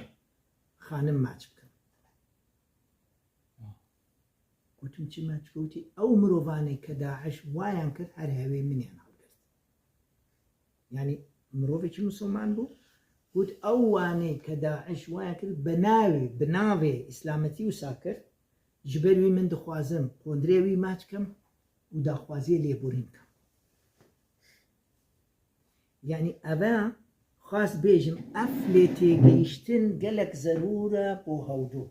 xanim maç bikim. Gotim, çima? Çikotî ew mirovanê ke Daiş wayan kir, her hevê min yan hilgirt. Yanî mirovekî misilman bû. Got, ew wanê ke Daiş wayan kir, bi navê, bi navê îslametî wisa kir. Ji ber wî min dixwazim qondirê wî maç kim û daxwaziyê lêborîn kim. Yanî eve xwest bêjim, ev lêtêgihiştin gelek zerûr e bo hewdû.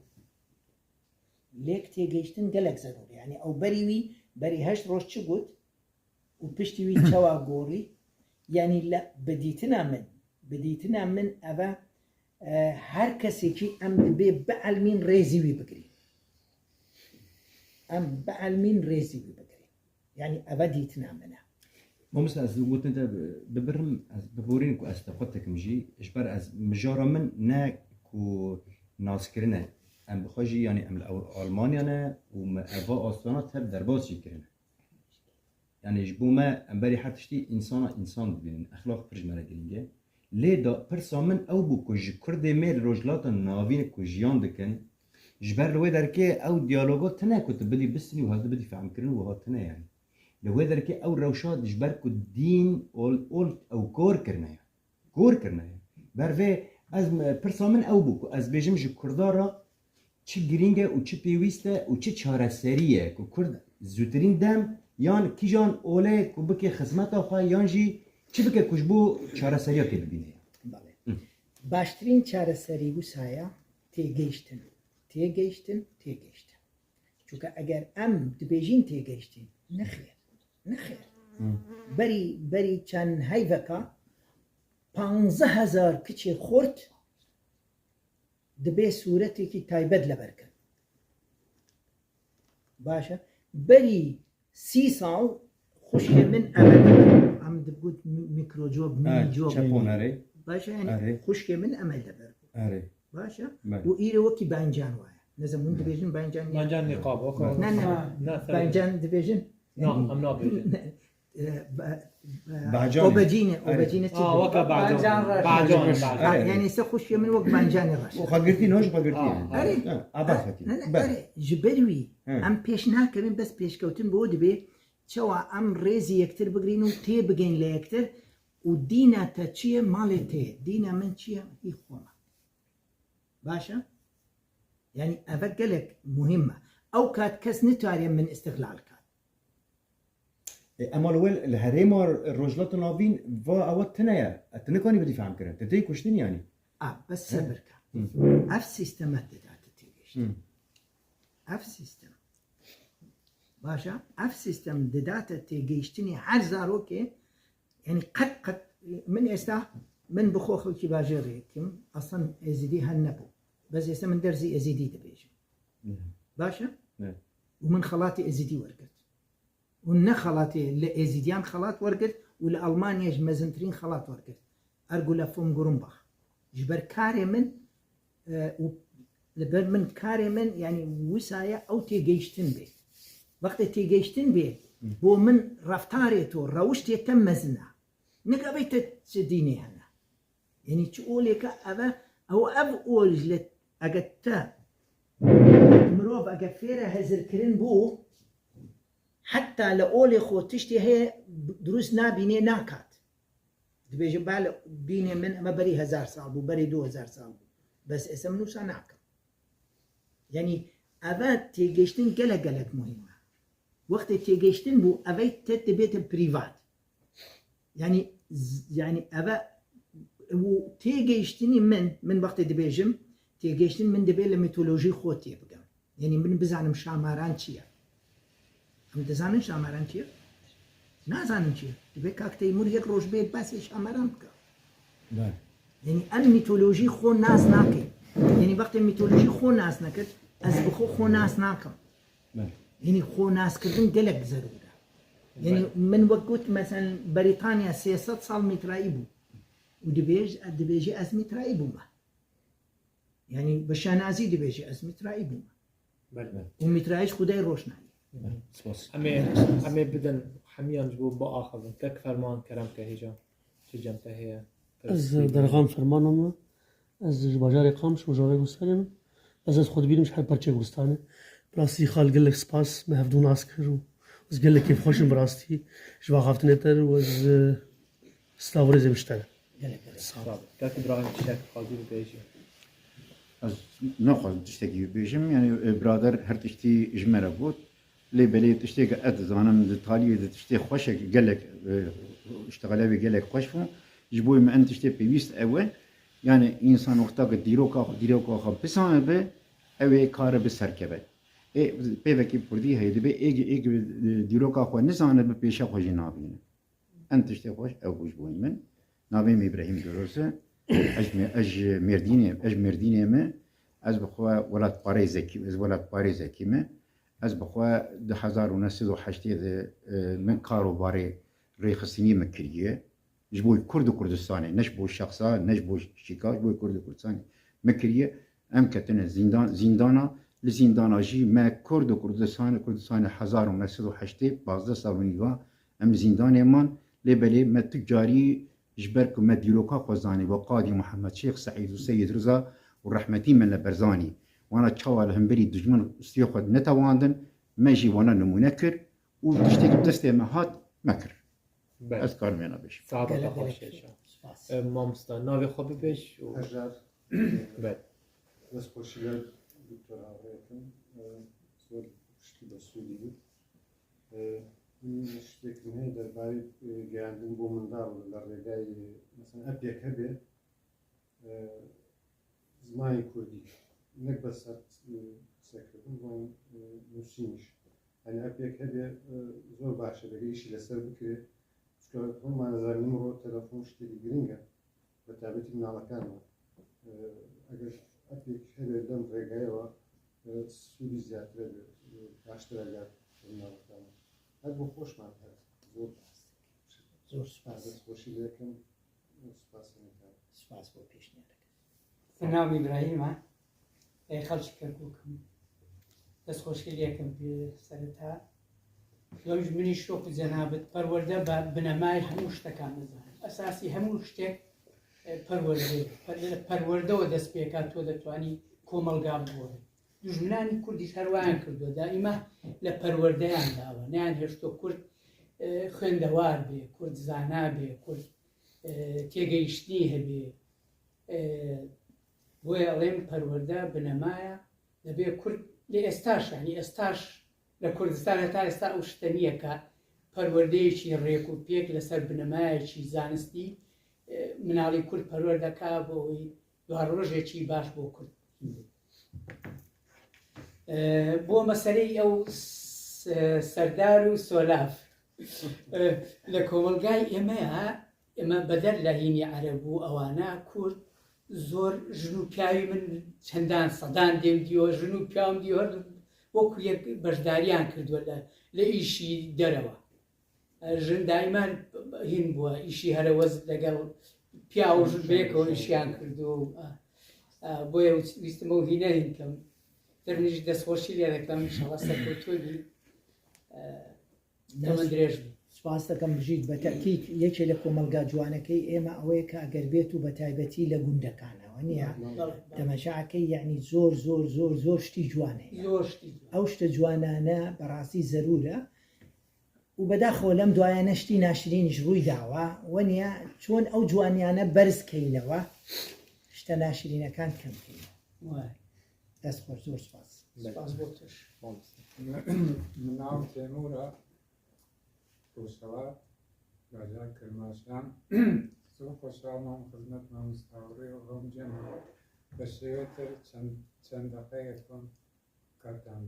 Lêk têgihiştin gelek zerûr e. Yanî ew berî wî, berî heşt roj çi got û piştî wî çawa gorî? Yanî le, bi dîtina min, Bi dîtina min ev e, e, her kesekî em dibê bielmîn rêzî wî bigirîn. Em bielmîn rêzî wî bigirîn. Yanî ev e dîtina min e. Mamoste, ez gotin te bi-, bibirim, ez biborînim ku ez te xwe dikim jî, ji ber ez mijara min ne ku naskirin e. Em bi xwe jî, yanî em li Ew-, Almanya ne û me eva astana tev derbas jî kirine. Yanî ji bo me em berî her tiştî însana însan dibînin. Exlaq pir ji me re girîng e. Lê da pirsa min ew bû ku ji Kurdê me li Rojhilata Navîn ku jiyan dikin, ji ber li wê derkê ew diyaloga tine ku tu bidî bisinî û hevdî bidî fehmkirin û wiha tine yanî. Li wê derkê ew rewşa ji ber ku dîn ol, ol ew kor kirine ya. Kor kirine ya. Ber vê ez, pirsa min ew bû ku ez bêjim ji Kurda re çi girîng e û çi pêwîst e û çi çareserî ye ku Kurd zûtirîn dem yan kîjan olê ku bike xizmeta xwe yan jî çi bike ku ji bo çareseriya tê bibîne ya. Belê. Hı. Baştirîn çareserî wisa ye têgihiştin, têgihiştin, têgihiştin. Çunke eger em dibêjin têgihiştin, nexêr, nexêr. Hı. Berî, berî çend heyveka panzdeh hezar kiçê xurt dibê sûretekî taybet li ber kin. Baş e. Berî sî sal xwişkê min ev e dibe. Em digot mi-, mikrocop, Ha, mînîcop. Çepon erê. Baş e, yanî Erê. Xwişkê min ev e dibe. Erê. Baş e. Belê. Û îro wekî bencan waye. Ne zanim hûn dibêjin bencan ya. Bencan nîqab, wek Ne, ne. Ha, ne, tabii. Bencan dibêjin. Na, em nabêjin. Ne. E, be-, be-, Bacan. Obecîne, Erê. Obecîne çi Ha, diyor? Weke bacan. Bacan reş. Bacan, Bacan reş. Bacan. Ha, Erê. Yanî se xwişkê min wek bencanê reş. O xwegirtî, ne ji xwegirtî Ha, yani. Ha. Erê. Ha, a bas fakir. Ne, ne, Be. Erê. Ji ber wî He. Em pêş nakevin, bes pêşkewtin bo dibe çawa em rêzî yektir bigirîn û tê bigên li yektir û dîna te çi ye, malê te ye. Dîna min çi ye? Hî xwe me. Baş e? Yanî ev e gelek muhîm e. Ew kat kes nikarê min îstixlal kat. E, ema li wel li herêma Rojhilata Navîn va ewa tune ye. E, tu nikanî bidî fehmkirin. Tu tê kuştin yanî. A, bes He? sebir ke. Hı. Ev sîsteme dida te têgihiştin. Hı. Ev sîstem. Baş e? Ev sîstem dida te têgihiştinê her zarokê, yanî qet qet min êsta min bi xwe xelkî bajêrê kim, aslan êzidî hen nebû. Bes êsta min dersî êzidî dibêjim. Hı. Baş e? Evet. Û min xelatê êzidî wergirt. Û ne xelatê li êzidiyan xelat wergirt û li Almanya ji mezintirîn xelat wergirt. Ergo lê vum Grumbach. Ji ber karê min, e, û li ber min karê min, yanî wisa ye ew têgihiştin bê. Wextê têgihiştin bê, Hı. bo min reftarê to, rewiştê te mezin e. Nika vê te çi dînê hene? Yanî çi olêke ev e, ew ev ol ji li eger te mirov eger fêre hezirkirin bû, heta li olê xwe tiştê heye durust nabînê nakat. Dibêje bale dînê min eme berî hezar sal bû, berî du hezar sal bû. Bes ez em nûsa nakim. Yanî ev e têgihiştin gelek gelek muhîm e. Wextê têgihiştin bû, ev ê te dibête prîvat. Yanî, z-, yanî ev e, û têgihiştinî min, min wextê dibêjim, têgihiştin min divê li mîtolojî xwe tê bigem. Yanî min bizanim Şamaran çi ye? Em dizanin Şamaran çi ye? Nazanin çi ye? Divê Kak Teymûr yek roj bê behsê Şamaran bike. Belê. Yanî em mîtolojî xwe nas nakin. Yanî wextê mîtolojî xwe nas nekir, ez bi xwe xwe nas nakim. Belê. Yanî xwe naskirdin gelek zerûr e. Yanî Belê. Min wek got, meselen Berîtanya sê sed sal mîtrayî bû. Û dibêj-, dibêje ez mîtrayî bûme. Yanî bi şanazî dibêje ez mîtrayî bûme. Belê. Û mîtrayî ji Xwedayê roşnayî. Belê. Spas. Em ê, em ê bidin hemiyan ji bo biaxivin. Kek Ferman, kerem ke hêja. Çi cem te heye? Ez Pirsî. Derxan Fermana me. Ez ji bajarê Qamişlo, rojavayê Gulîstanê me. Ez, ez xwe dibînim ji her parçeyê Gulîstanê. Bi rastî xal gelek spas, me hevdû nas kir û ez gelek kêfxweş im bi rastî ji axaftinê te re û ez, e, silav û rêzê min ji te re. Gelek, gelek sağ ol. Sağ ol. Kak Îbrahîm, tiştek dixwazî bibêjî? Ez naxwazim tiştekî bibêjim, yanî, e, birader her tiştî ji me re got. Lê belê tiştê ke ez dizanim, di taliyê de tiştê xweşek gelek, e, îştixalê wê gelek xweş bû. Ji bo min en tiştê pêwîst ew e. Yani însan wexta ke dîroka xwe, dîroka xwe bizanibe, ew ê kare bi ser keve. Ê, pêvekî kurdî heye dibe, ê, ê, dîroka xwe nizanibe, pêşa xwe jî nabîne. En tiştê xweş ew bû ji bo min. Navê min Îbrahîm Giroz e. Ez ji Me-, ez ji Mêrdînê, ez ji Mêrdînê me. Ez bi xwe welatparêzekî, ez welatparêzekî me. Ez bi xwe du hezar û neh sed û heştê de, e, min kar û barê rêxistinî min kiriye. Ji bo Kurd û Kurdistanê, ne ji bo şexsa, ne ji bo şîka, ji bo Kurd û Kurdistanê min kiriye. Em ketine zîndan, zîndana, li zîndana jî me Kurd û Kurdistanê, Kurdistanê hezar û neh sed û heştê, pazdeh sal û nîva em li zîndanê man. Lê belê me tu carî ji ber ku me dîroka xwe zanî, wek Qadî Muhammed, Şêx Seîd û Seyîd Riza û rehmetî Mele Berzanî, wana çawa li hemberî dijmin stiyê xwe netewandin, me jî wana nimûne kir û tiştê ku destê me hat, me kir. Belê. Ez karim vêna bêjim. Saeta te Gelek xweş gelek Şêrşa. Spas. E, mamosta, navê xwe bibêj û Hejar. Belê. Destxweşî li doktor Havre Yetim. E, zor piştî be sûdî bû. E, min ştêk heye derbarê, e, geyandin bo mindar li rêgayê, mesela, epyek hebe, e, zimanê kurdî, ne bes ser, e, qisekirina, van, e, nûsîn jî. Yanî epyek hebe, e, zor baş e, vegere îşî li ser bikire. Çunke hûn ma nizanin, îmro telefon ştêkî girîng e. Bi taybetî minalekan e. E, eger epyek hebe li dem rêgayê ve, e, sûdî ziyadtir e, e, baştir e li minalekan. Her bi xweş man her. Zor. Zor spas. Destxweşî lê dikim. Spas. Spas bo pêşniyarek. Bi navê Îbrahîm e. Ê xelkê Kerkûk im. Destxweşî lê dikim bi sereta. Yanî ji min îşo ku cenabit perwerde be binemayê hemû ştekan dizane. Esasî hemû ştek, e, perwerde ye. Per-, perwerde we dest pê ka, to detwanî komelga bigore. Dijminanî Kurd jî her wayan kirdo. Daîma li perwerdeyan dawa. Neyan hêşto Kurd, e, xwendewar bê, Kurd zana bê, Kurd, e, têgeyiştinî hebê. E, boye elêm perwerde binemaya, debê Kurd lê êstaş, yanî êstaş li Kurdistan heta êsta ew şte niye ka perwerdeyekî rêk û pêk li ser binemayekî zanistî, e, minalî Kurd perwerde ka bo wî dua rojekî baş bo Kurd. E, bo meseleyê ew s-, serdar û solav. E, li komelgayê ême ya, ême beder lehînî ereb û ewana Kurd zor jin û piyawî min çendan sedan dêm diyo, jin û piyawim diyo, her du wekû yek beşdariyan kirdiyo li, li îşî derewa. Jin daîman hîn bû, îşî herewez legel piya û jin bêk û îşiyan kirdo. Boye wîstim ew hîne hîn kem. Tirnî jî destxweşî lê dikim, înşallah serkewtû bî. Temen dirêj bî. Spas dikim, bijît. Be tekîd, yekê li komelga ciwanekey ême ew ê ke eger bêt û be taybetî li gundekane, waniya. Belê, belê. Temeşa key, yanî zor, zor, zor, zor ştî ciwan heye. Zor ştî ciwan. Ew ştî ciwanane berastî zerûr e. û bedaxewe lem duayene ştî naşirîn ji rûyê dawa, weniya çon ew ciwaniyane berz keynewe, şte naşirînekan kem keyne. Way. Dest xweş, zor spas. Spas bo tu. Min nav Têmûr e, Rojava, bajar Kirmaşan. Zor xweşa mam xizmet mamosta Hewrê û hewcem. Bi şêwetir çend, çend deqeyek bim. Katan.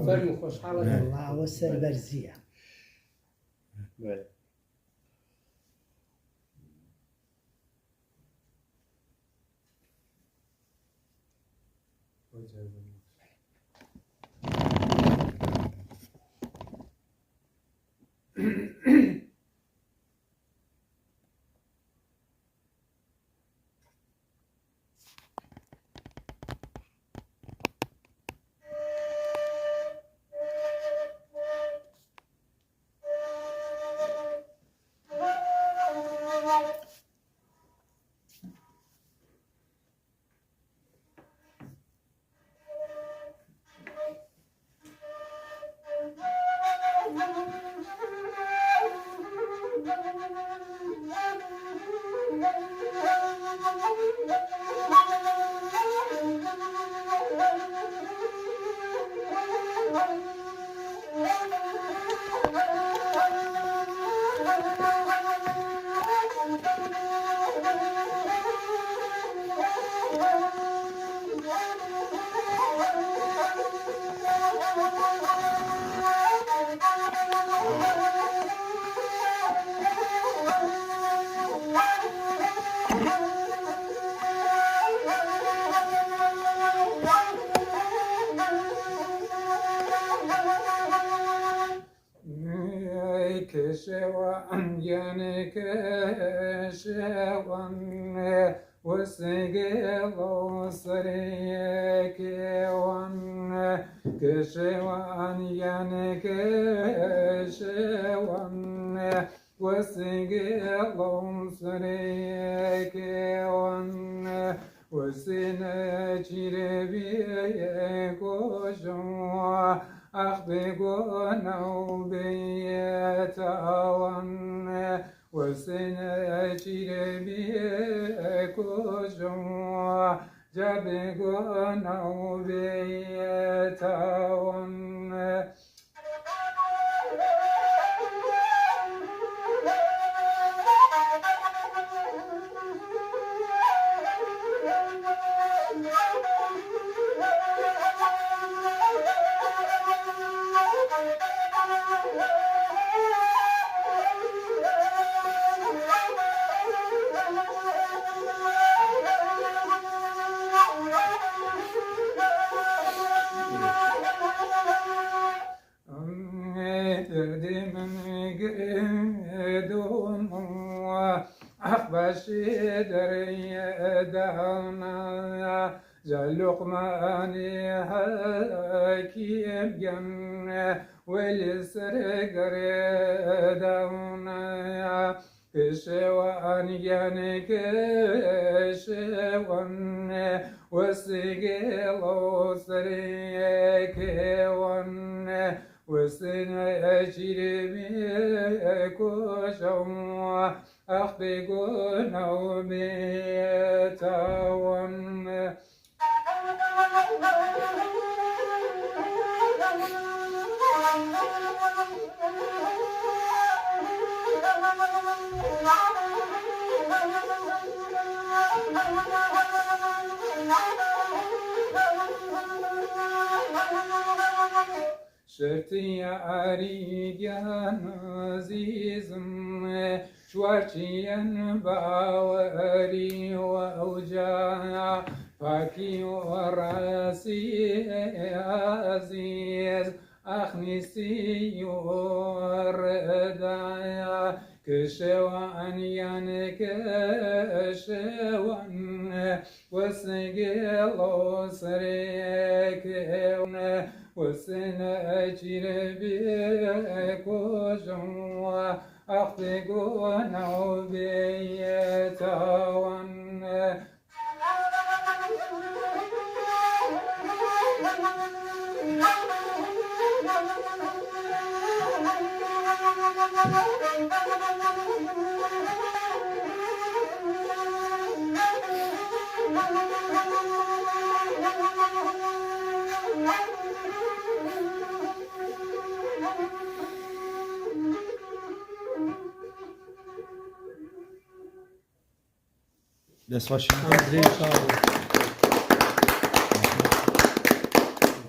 Fermû, xweşhal e. Walla, ew serberzî ye. Belê. Kişewan, yan kişewan, wesgelo serê kêwan. Kişewan, yan kişewan, wesgelo serê kêwan. Wesine çîrê bî koşo, ax bê gona û bê tawan. Wesine çîrê bî koşo, ca bê gona û bê tawan. Derdê min girêdon, ex beşê derê dana. Ca Luqmanê Hekîm gen, wê li ser gerê dana. Kişewan, yan kişewan, wesgelo serê kêwan. Wesine çîrê bî koşo, ax bê gona û bê tawan. Şertî yarî giyan ezîzim, çuwar çiyên bawerî û ewca, pakî û rastî ezîz, axnîsî û rida. Kişewan, yan kişewan, wesgelo serê kêwan. Wesine çîrê bî koşo, ax bê gona û bê tawan. Dest xweş. Andrê, sağ ol.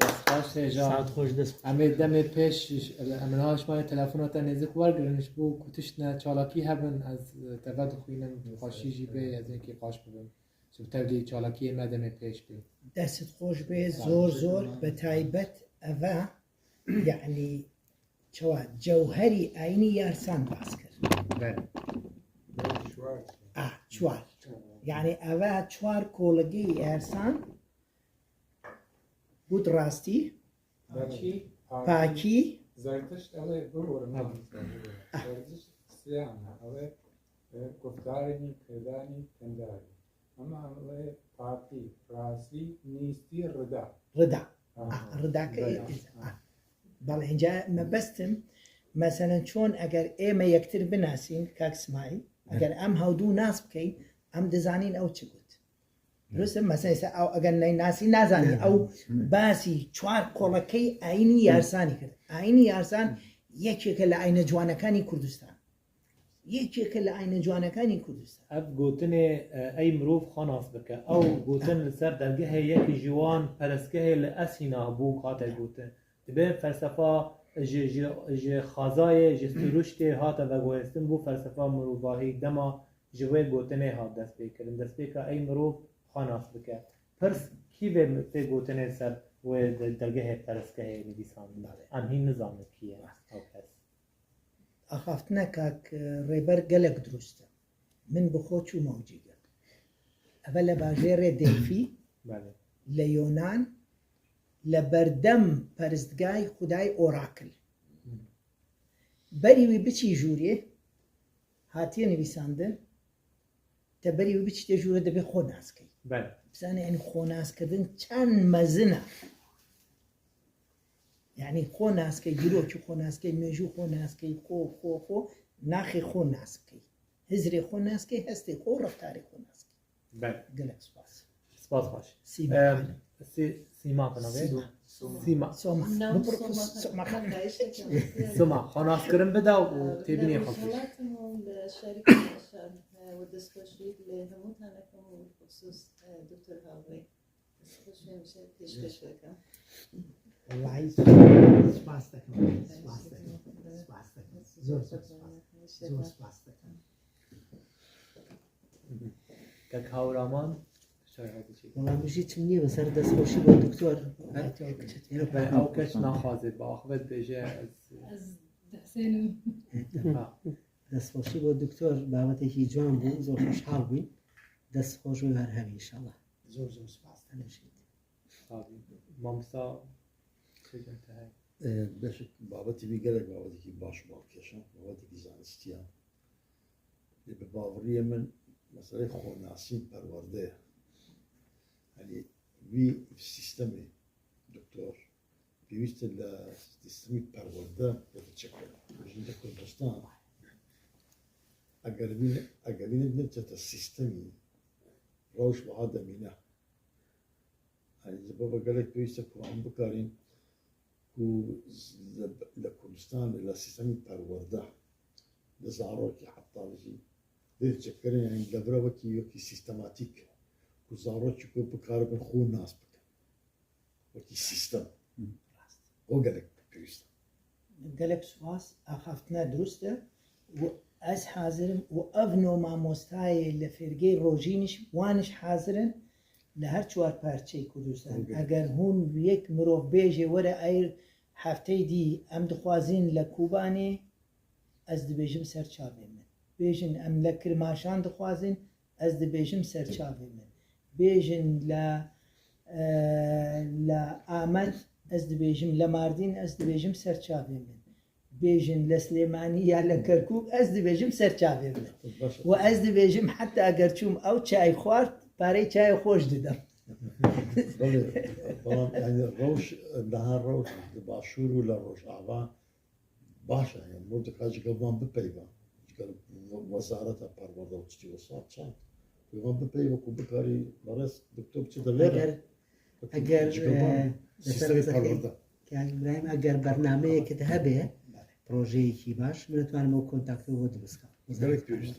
Dest xweş, Hêja. Saet xweş, dest xweş. Em ê demê pêş, em ê niha ji me telefona te nêzik wergirin, ji bo ku tiştine çalakî hebin, ez, e, te vedixwînim, xweşî jî bê, ez ê yekî xweş bibim. Ji bo tevlî çalakiyê me demê pêş bê. Destê xweş bê, zor zor, bi taybet eve, yanî, çawa cewherî Eynî Yarsan bas kir. Belê. A, çuwar. Yanî eve çuwar koligî Yarsan, got rastî, Belê. Pakî, pakî. Zertişt, ew ê biborin. Zertişt siyan e, ew ê, e, guftarinî, kirdanî, tindarî. Ama ew ê pakî, rastî, nîstî, rida. Rida. Aha. Ah, rida ke. Belê. Ah. Belê, înca me bestim. Meselen, çon eger ê me yektir binasîn, kak Smaîl, eger em hewdû nas bikeyn, em dizanîn ew çi got. Dirust e? Mesela, ew eger neynasî, nazanî. Ew basî çar kolekey Eynî Yarsanî kir. Eynî Yarsan yekêke li eyne ciwanekanî Kurdistan. Yekêke li eyne ciwanekanî Kurdistan. Ev gotinê, e, ey mirov xwe nas bike. Ew gotin li ser dergehê yekî ji wan perestgehê li Esîna bû hate gotin. Dibe felsefa ji, ji, ji xazayê, ji siruştê hate veguhestin bû felsefa mirovahî. Dema ji wê gotinê hat destpêkirin. Destpêka ey mirov xwe nas bike. Pirs, kî vê, vê gotinê ser wê de-, dergehê perestgehê nivîsandin? Belê. Em hîn nizanin kî ye ew kes. Axaftina kak Rêber gelek dirust e. Min bi xwe çûma û cî girt. Eve li bajêrê Delfî, Belê. Li Yonan, li berdem peristgay Xudayê Orakil. Berî wî biçî jûriyê, hatiye nivîsandin, te berî wî biçî te jûrê dibê xwe nas key. Belê. Bizane, yanî xwe nas kirdin çend mezin e. Yanî xwe nas key, dîrokî xwe nas key, mêjû xwe nas key, xwe, xwe, xwe, naxê xwe nas key. Hizrê xwe nas key, hestê xwe, reftarê xwe nas key. Belê. Gelek spas. Spas baş. Sîma Em, Xalid. Sî-, Sîma bi navê? Sîma. Sîma. Soma. Nam Bi Soma profes-, Xalid. Soma Xalid. Soma, xwe naskirin bide û Em, têbînê li xwe bikî. Rojhilatim û li şerî Kurdistan, e, û destxweşî li hemû tanekim û bi xusûs, e, Doktor Hawrê. Destxweşî hemîşe pêşkêş dikim. Wellahî spas dikim. Spas dikim. Spas dikim. Zor, zor spas. Zor spas dikim. Kek Hawraman, şayet çi. Wela min jî çim nîye, min ser destxweşî bo doktor. Eno Be, ew keç naxwaze, bi axivê dibêje ez Ez dehsênim. Ha. Destxweşî bo doktor, bawetekî ciwan bû, zor xweşhal bûn. Dest xweş û her hemî înşallah. Zor zor spas. Hemî jî. Tabii. Mamosta, şey, te heye. E, beşik babetî wî gelek babetekî baş û balkêş e, babetekî zanistî ye. Lê bi baweriyê min meseleyê xwenasîn perwerde ye. Yanî wî sîstemê doktor pêwîst e li sîstemî perwerde vediçe kir. Ji li Kurdistan eger wî ne, eger wî ne, neçete sîstemî, rewş wiha demîne. Yanî ji bo ve gelek pêwîst e ku em bikarîn ku z-, li, li Kurdistanê li sîstemî perwerde, li zarokê heta jî vê çêkirin, yanî devre wekî, wekî sîstematîk ku zarokê ku bikaribin xwe nas bikin. Wekî sîstem. Hı. O gelek pêwîst e. Gelek spas, axaftina dirust e. Û ez hazir im û ev no mamostayê li fêrgeyê rojîn iş, wan iş hazir in li her çar parçeyê Kurdistan. Tabii. Eger hûn yek mirov bêje were eyr hefteyê dî em dixwazin li Kobanê, ez dibêjim ser çavê min. Bêjin em li Kirmaşan dixwazin, ez dibêjim ser çavê min. Bêjin li, e, li Amed, ez dibêjim li Mardîn, ez dibêjim ser çavê min. Bêjin li Silêmanî ya li Kerkûk, ez dibêjim ser çavê min. Baş e. Û ez dibêjim heta eger çûm ew çay xwart, pareyê çayê xwe jî didim. Belê, belam, yanî rewş, niha rewş li Başûr û li Rojava baş e. Yanî mordeka ji gel van bipeyva. Ji gel wezareta perwerde û tiştî wisa çend. Ji van bipeyva ku bikarî berêz doktor biçe devê re. Eger, eger, e, sîstemê perwerde. Kak Îbrahîm, eger bernameyekê te hebe, projeyekî baş, min dikarim ew kontaktê we dirust ka. Gelek pêwîst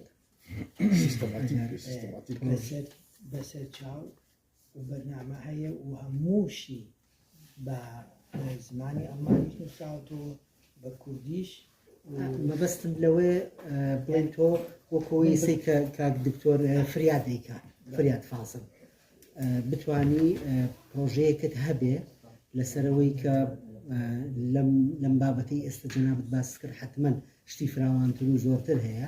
e. Sîstematîk, eger, e, sîstematîk. Beser, beser çaw û bername heye û hemû şî bi, e, zimanê Almanî nûsato, bi Kurdîş û. Mebestim li wê, e, point o, wekî wê sê ke, kak doktor, e, Firyad Eyka, Firyad Fazil. E, bitwanî, e, projeyekit hebe, li ser ewê ke, e, lem, lem babetê êsta cenabit bas kir, hetmen ştî firawantir û zortir heye.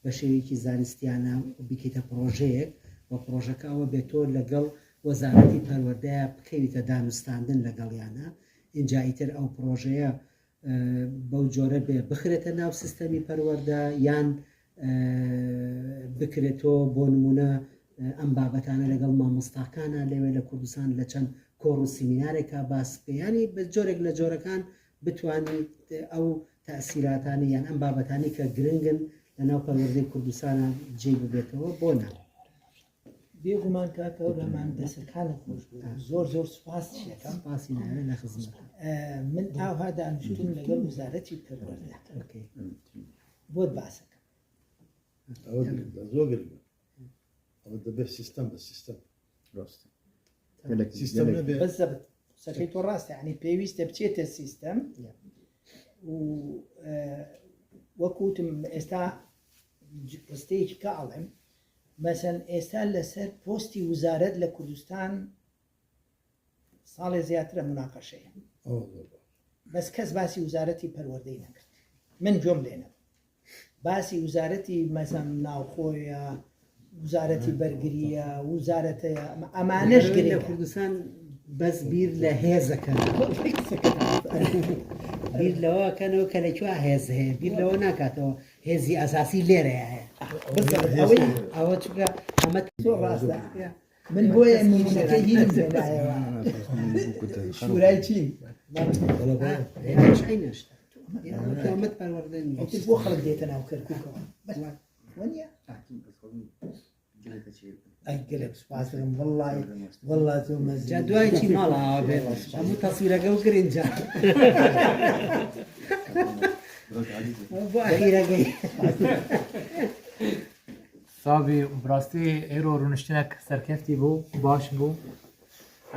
Bi şêwekî zanistiyane bikîte projeyek û projeka we bêto legel Wezaretî Perwerdeya bikewîte danûstandin legel yane. Înca îtir ew projeye, e, bew cure bê bixirete nav sîstemî perwerde yan, e, bikirêto bo nimûne, e, em babetane legel mamostakana lê wê li Kurdistan li çend kor û semînareka bas bê. Yanî bi corek li corekan bitwanî, e, ew tesîratanî yan em babetanî ke giring in li nav perwerdeyê Kurdistana cê bibêtewe, bona. Bêguman kaka Hewraman, destkan xweş bû. Ha. Zor zor spas dişekim. Spasî ne, ne xizmet. E, min ava daniştûm legel Wezaretî Perwerde. Okey. Bot basek. Ew zor girîng e. Ew dibe sîstem be, sîstem. Rast. Gelek, sîstem gelek. Nebe. Bizibt. Sekê to rast e, yanî pêwîst e biçête sîstem. Ya. Û, e, wek gotim, êsta c-, risteyekî ke alim, meselen, êsta li ser postî wizaret li Kurdistan salê zêdetir e munaqeşe ye. Allah Allah. Bes kes basî wizaretî perwerdeyî nekird. Min com lê nebû. باسی وزارەتی مەسەم ناوخۆیە، وزارەتی بەرگریە، وزارەتە ئەمانەش گرنگە. لە کوردستان بەس بیر لە هێزەکەن. بیر لەوە کەنەوە کە لە کوێ هێز هەیە، بیر لەوە ناکاتەوە هێزی ئەساسی لێرە هەیە. ئەوەی ئەوە چونکە ئەمە تۆ ڕاستە. من بۆیە نمونەکەی هینم پێدایەوە. شورای چی؟ شورای نەشتا. ئەوەش بۆ خەڵک دێتە ناو کەرکووکەوە. بەس وە نییە؟ ئەی گەلێک سوپاس دەکەم. وەڵڵاهی، وەڵڵا تۆ مەزن. جا دوای چی ماڵە ئاوا بێ؟ هەموو تەسویرەکە و گرنجە. بۆ ئەخیرەکەی. Savî, bi rastî êro rûniştinek serkeftî bû, baş bû.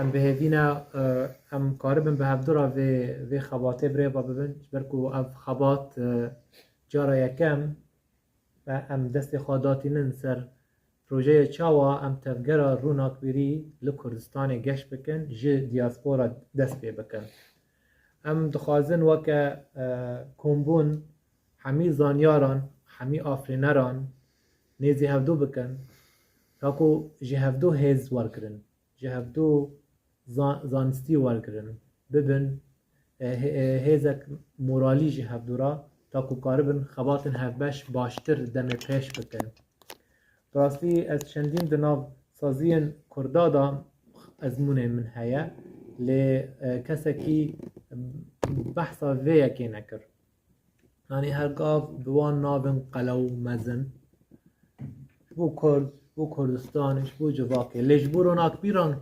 Em bi hêvî ne, e, em karibin bi hevdu re vê, vê xebatê birêva bibin, ji ber ku ev xebat, e, cara yekem e, em destê xwe datînin ser projeyê çawa em tevgera rûnakbîrî li Kurdistanê geş bikin, ji diaspora dest pê bikin. Em dixwazin weke, e, kombûn hemî zanyaran, hemî afirîneran nêzî hevdû bikin, ta ku ji hevdû hêz wergirin, ji hevdû za-, zanistî wergirin, bibin, e, hê-, e, hêzek moralî ji hevdû re, ta ku karibin xebatên hevbeş baştir demê pêş bikin. Bi rastî ez çendîn di nav saziyên Kurda de ezmûnê min heye, lê, e, kesekî behsa vê yekê nekir. Yanî her gav bi wan navên qelew mezin, ji bo Kurd, ji bo Kurdistanê, ji bo civakê, lê ji bo ronakbîran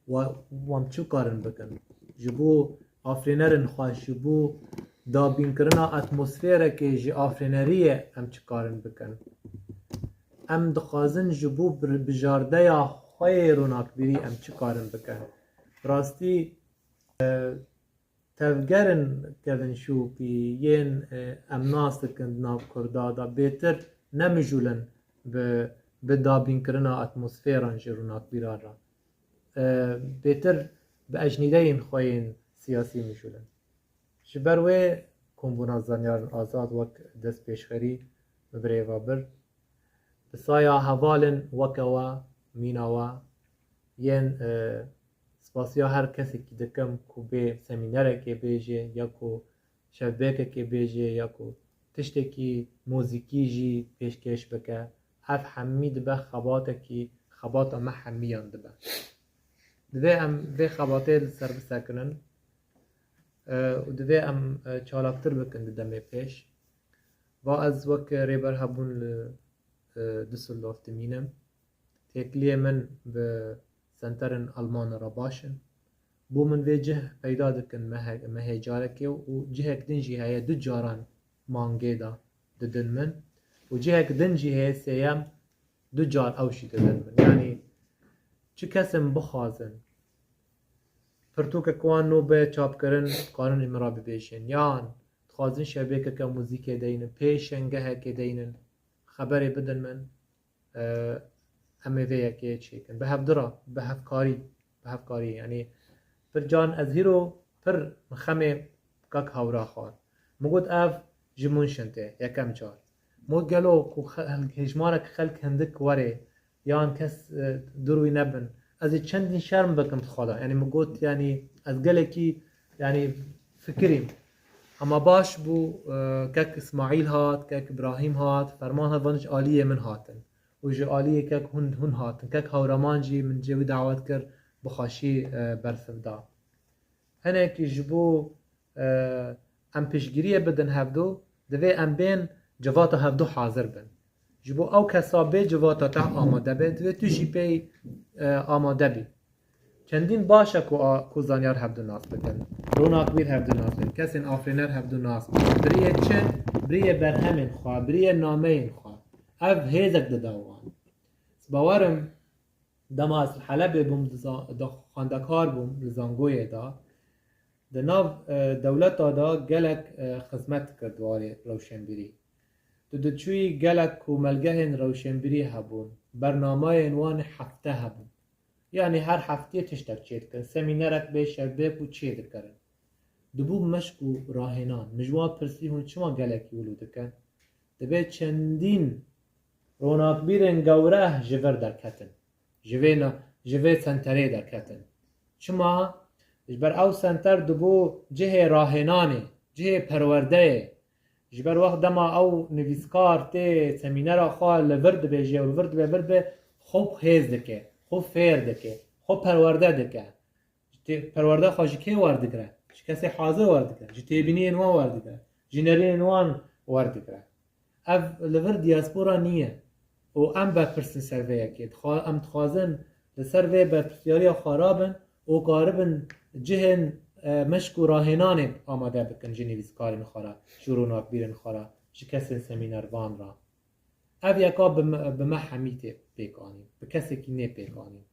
wa-, wan çi karin bikin? Ji bo afirînerên xwe, ji bo dabînkirina atmosferekê ji afirîneriyê em çi karin bikin? Em dixwazin ji bo bir-, bijardeya xwe yê ronakbîrî em çi karin bikin? Bi rastî, e, tevgerên kevinşûkî yên, e, em nas dikin di nav Kurda de bêtir nemijûlin bi, bi dabînkirina atmosferan ji ronakbîran re. E, bêtir bi ecnîdeyên xwe yên siyasî mijûlin. Ji ber wê Kombûna Zanyarên Azad wek destpêşxerî bi birêva bir. Bi saya hevalên weke we, mîna we, yên, e, spasiya her kesekî dikim ku bê semînerekê bêje ya ku şevbêkekê bêje ya ku tiştekî muzîkî jî pêşkêş bike. Ev hemî dibe xebatekî, xebata me hemiyan dibe. Divê em vê xebatê li ser bisekinin, e, û divê em, e, çalaktir bikin di demê pêş. Va ez wek rêber hebûn li, e, Düsseldorf dimînim. Têkiliyê min bi senterên Alman re baş in. Bo min vê cih peyda dikin mehek, mehê carekê û cihek din jî heye du caran mangê de didin min. Û cihek din jî heye sêyem du car ew jî didin min. Yanî çi kesên bixwazin pirtûkek wan nû be çapkirin, dikarin ji min re bibêjin. Yan dixwazin şevbêkeke muzîkê deynin, pêşengehekê deynin, xeberê bidin min, e, em ê vê yekê çêkin. Bi hevdu re, bi hevkarî, bi hevkarî. Yanî pir caran ez hîro pir min xemê kak Hawra xwar. Min got ev ji Munşin tê, yekem car. Min got gelo ku xe-, hejmarek xelk hindik were, yan kes, e, dûr wî nebin. Ez ê çendîn şerm bikim di xwe de. Yanî min got, yanî ez gelekî, yanî fikirîm. Hema baş bû, e, kek Îsmaîl hat, kek Îbrahîm hat, Ferman hat, van ji aliyê min hatin. Û ji aliyê kek hûn, hûn hatin. Kek Hawraman jî min cê wî dawet kir, bi xweşî, e, bersiv da. Hinekî ji bo, e, em piştgiriyê bidin hevdu, divê em bên civata hevdu hazir bin. Ji bo ew kesa bê civata te amade be, divê tu jî pê, e, amade bî. Çendîn baş e ku a, ku zanyar hevdu nas bikin, ronakbîr hevdu nas bikin, kesên afirîner hevdu nas bikin. Biriyê çi? Biriyê berhemên xwe, biriyê nameyên xwe. Ev hêzek dide wan. Ez bawer im, dema ez li Helebê bûm, di za-, di xwendekar bûm li zangoyê de. Di nav, e, dewleta de gelek, e, xizmet dikir di warê rewşenbîrî. Tu diçûyî gelek komelgehên rewşenbîrî hebûn, bernameyên wan ê hefte hebûn. Yanî her hefteyê tiştek çêdikirin, semînerek bê şevbêk û çêdikirin. Dibû meşk û rahênan. Min ji wan pirsî, hûn çima gelekî wilo dikin? Dibê çendîn ronakbîrên gewre ji vir derketin. Ji vê na-, ji vê senterê derketin. Çima? Ji ber ew senter dibû cihê rahênanê, cihê perwerdeyê. Ji ber wext dema ew nivîskar tê semînera xwe li vir dibêje û li vir dibe, vir dibe, xwe hêz dike, xwe fêr dike, xwe perwerde dike. Ji tê-, perwerde xwe ji kê werdigire? Ji kesê hazir werdigire, ji têbîniyên wan werdigire, ji nerînên wan werdigire. Ev li vir diaspora niye û em berpirs in ser vê yekê. Dixwa-, em dixwazin li ser vê berpirsyariya xwe rabin û karibin cihên, e, meşk û rahênanê amade bikin ji nivîskarên xwe re, ji ronakbîrên xwe re, ji kesên semînervan re. Ev yeka bi me, bi me hemî tê pêk anîn, bi kesekî nê pêk anîn.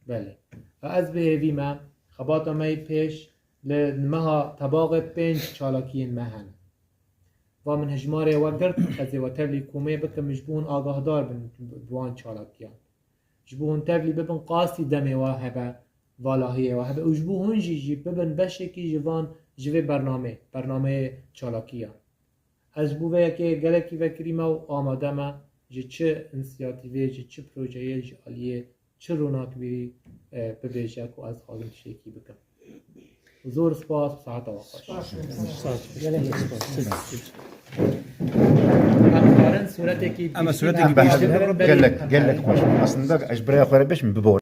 Belê. Ez bi hêvî me, xebata me yê pêş li meha Tebaxê pênc çalakiyên me hene. Va min hejmarê we girt, ez ê we tevlî komê bikim, ji bo hûn agahdar bin bi wan çalakiyan. Ji bo hûn tevlî bibin, qasî demê we hebe, valahiyê we hebe û ji bo hûn jî, jî bibin beşekî ji van, ji vê bernamê, bernameyê çalakiyan. Ez ji bo vê yekê gelekî vekirî me û amade me ji çi însiyatîvê, ji çi projeyê, ji aliyê çi ronakbîrî, e, bibêje ku ez dixwazim tiştekî bikim. Zor spas, saeta we xweş. Em dikarin sûretekî Ama giştî sûretekî em bihîstin, giştî bikin, belê. Gelek, gelek xweş. Aslında ez ji biraya xwe re bêjim, bi bor.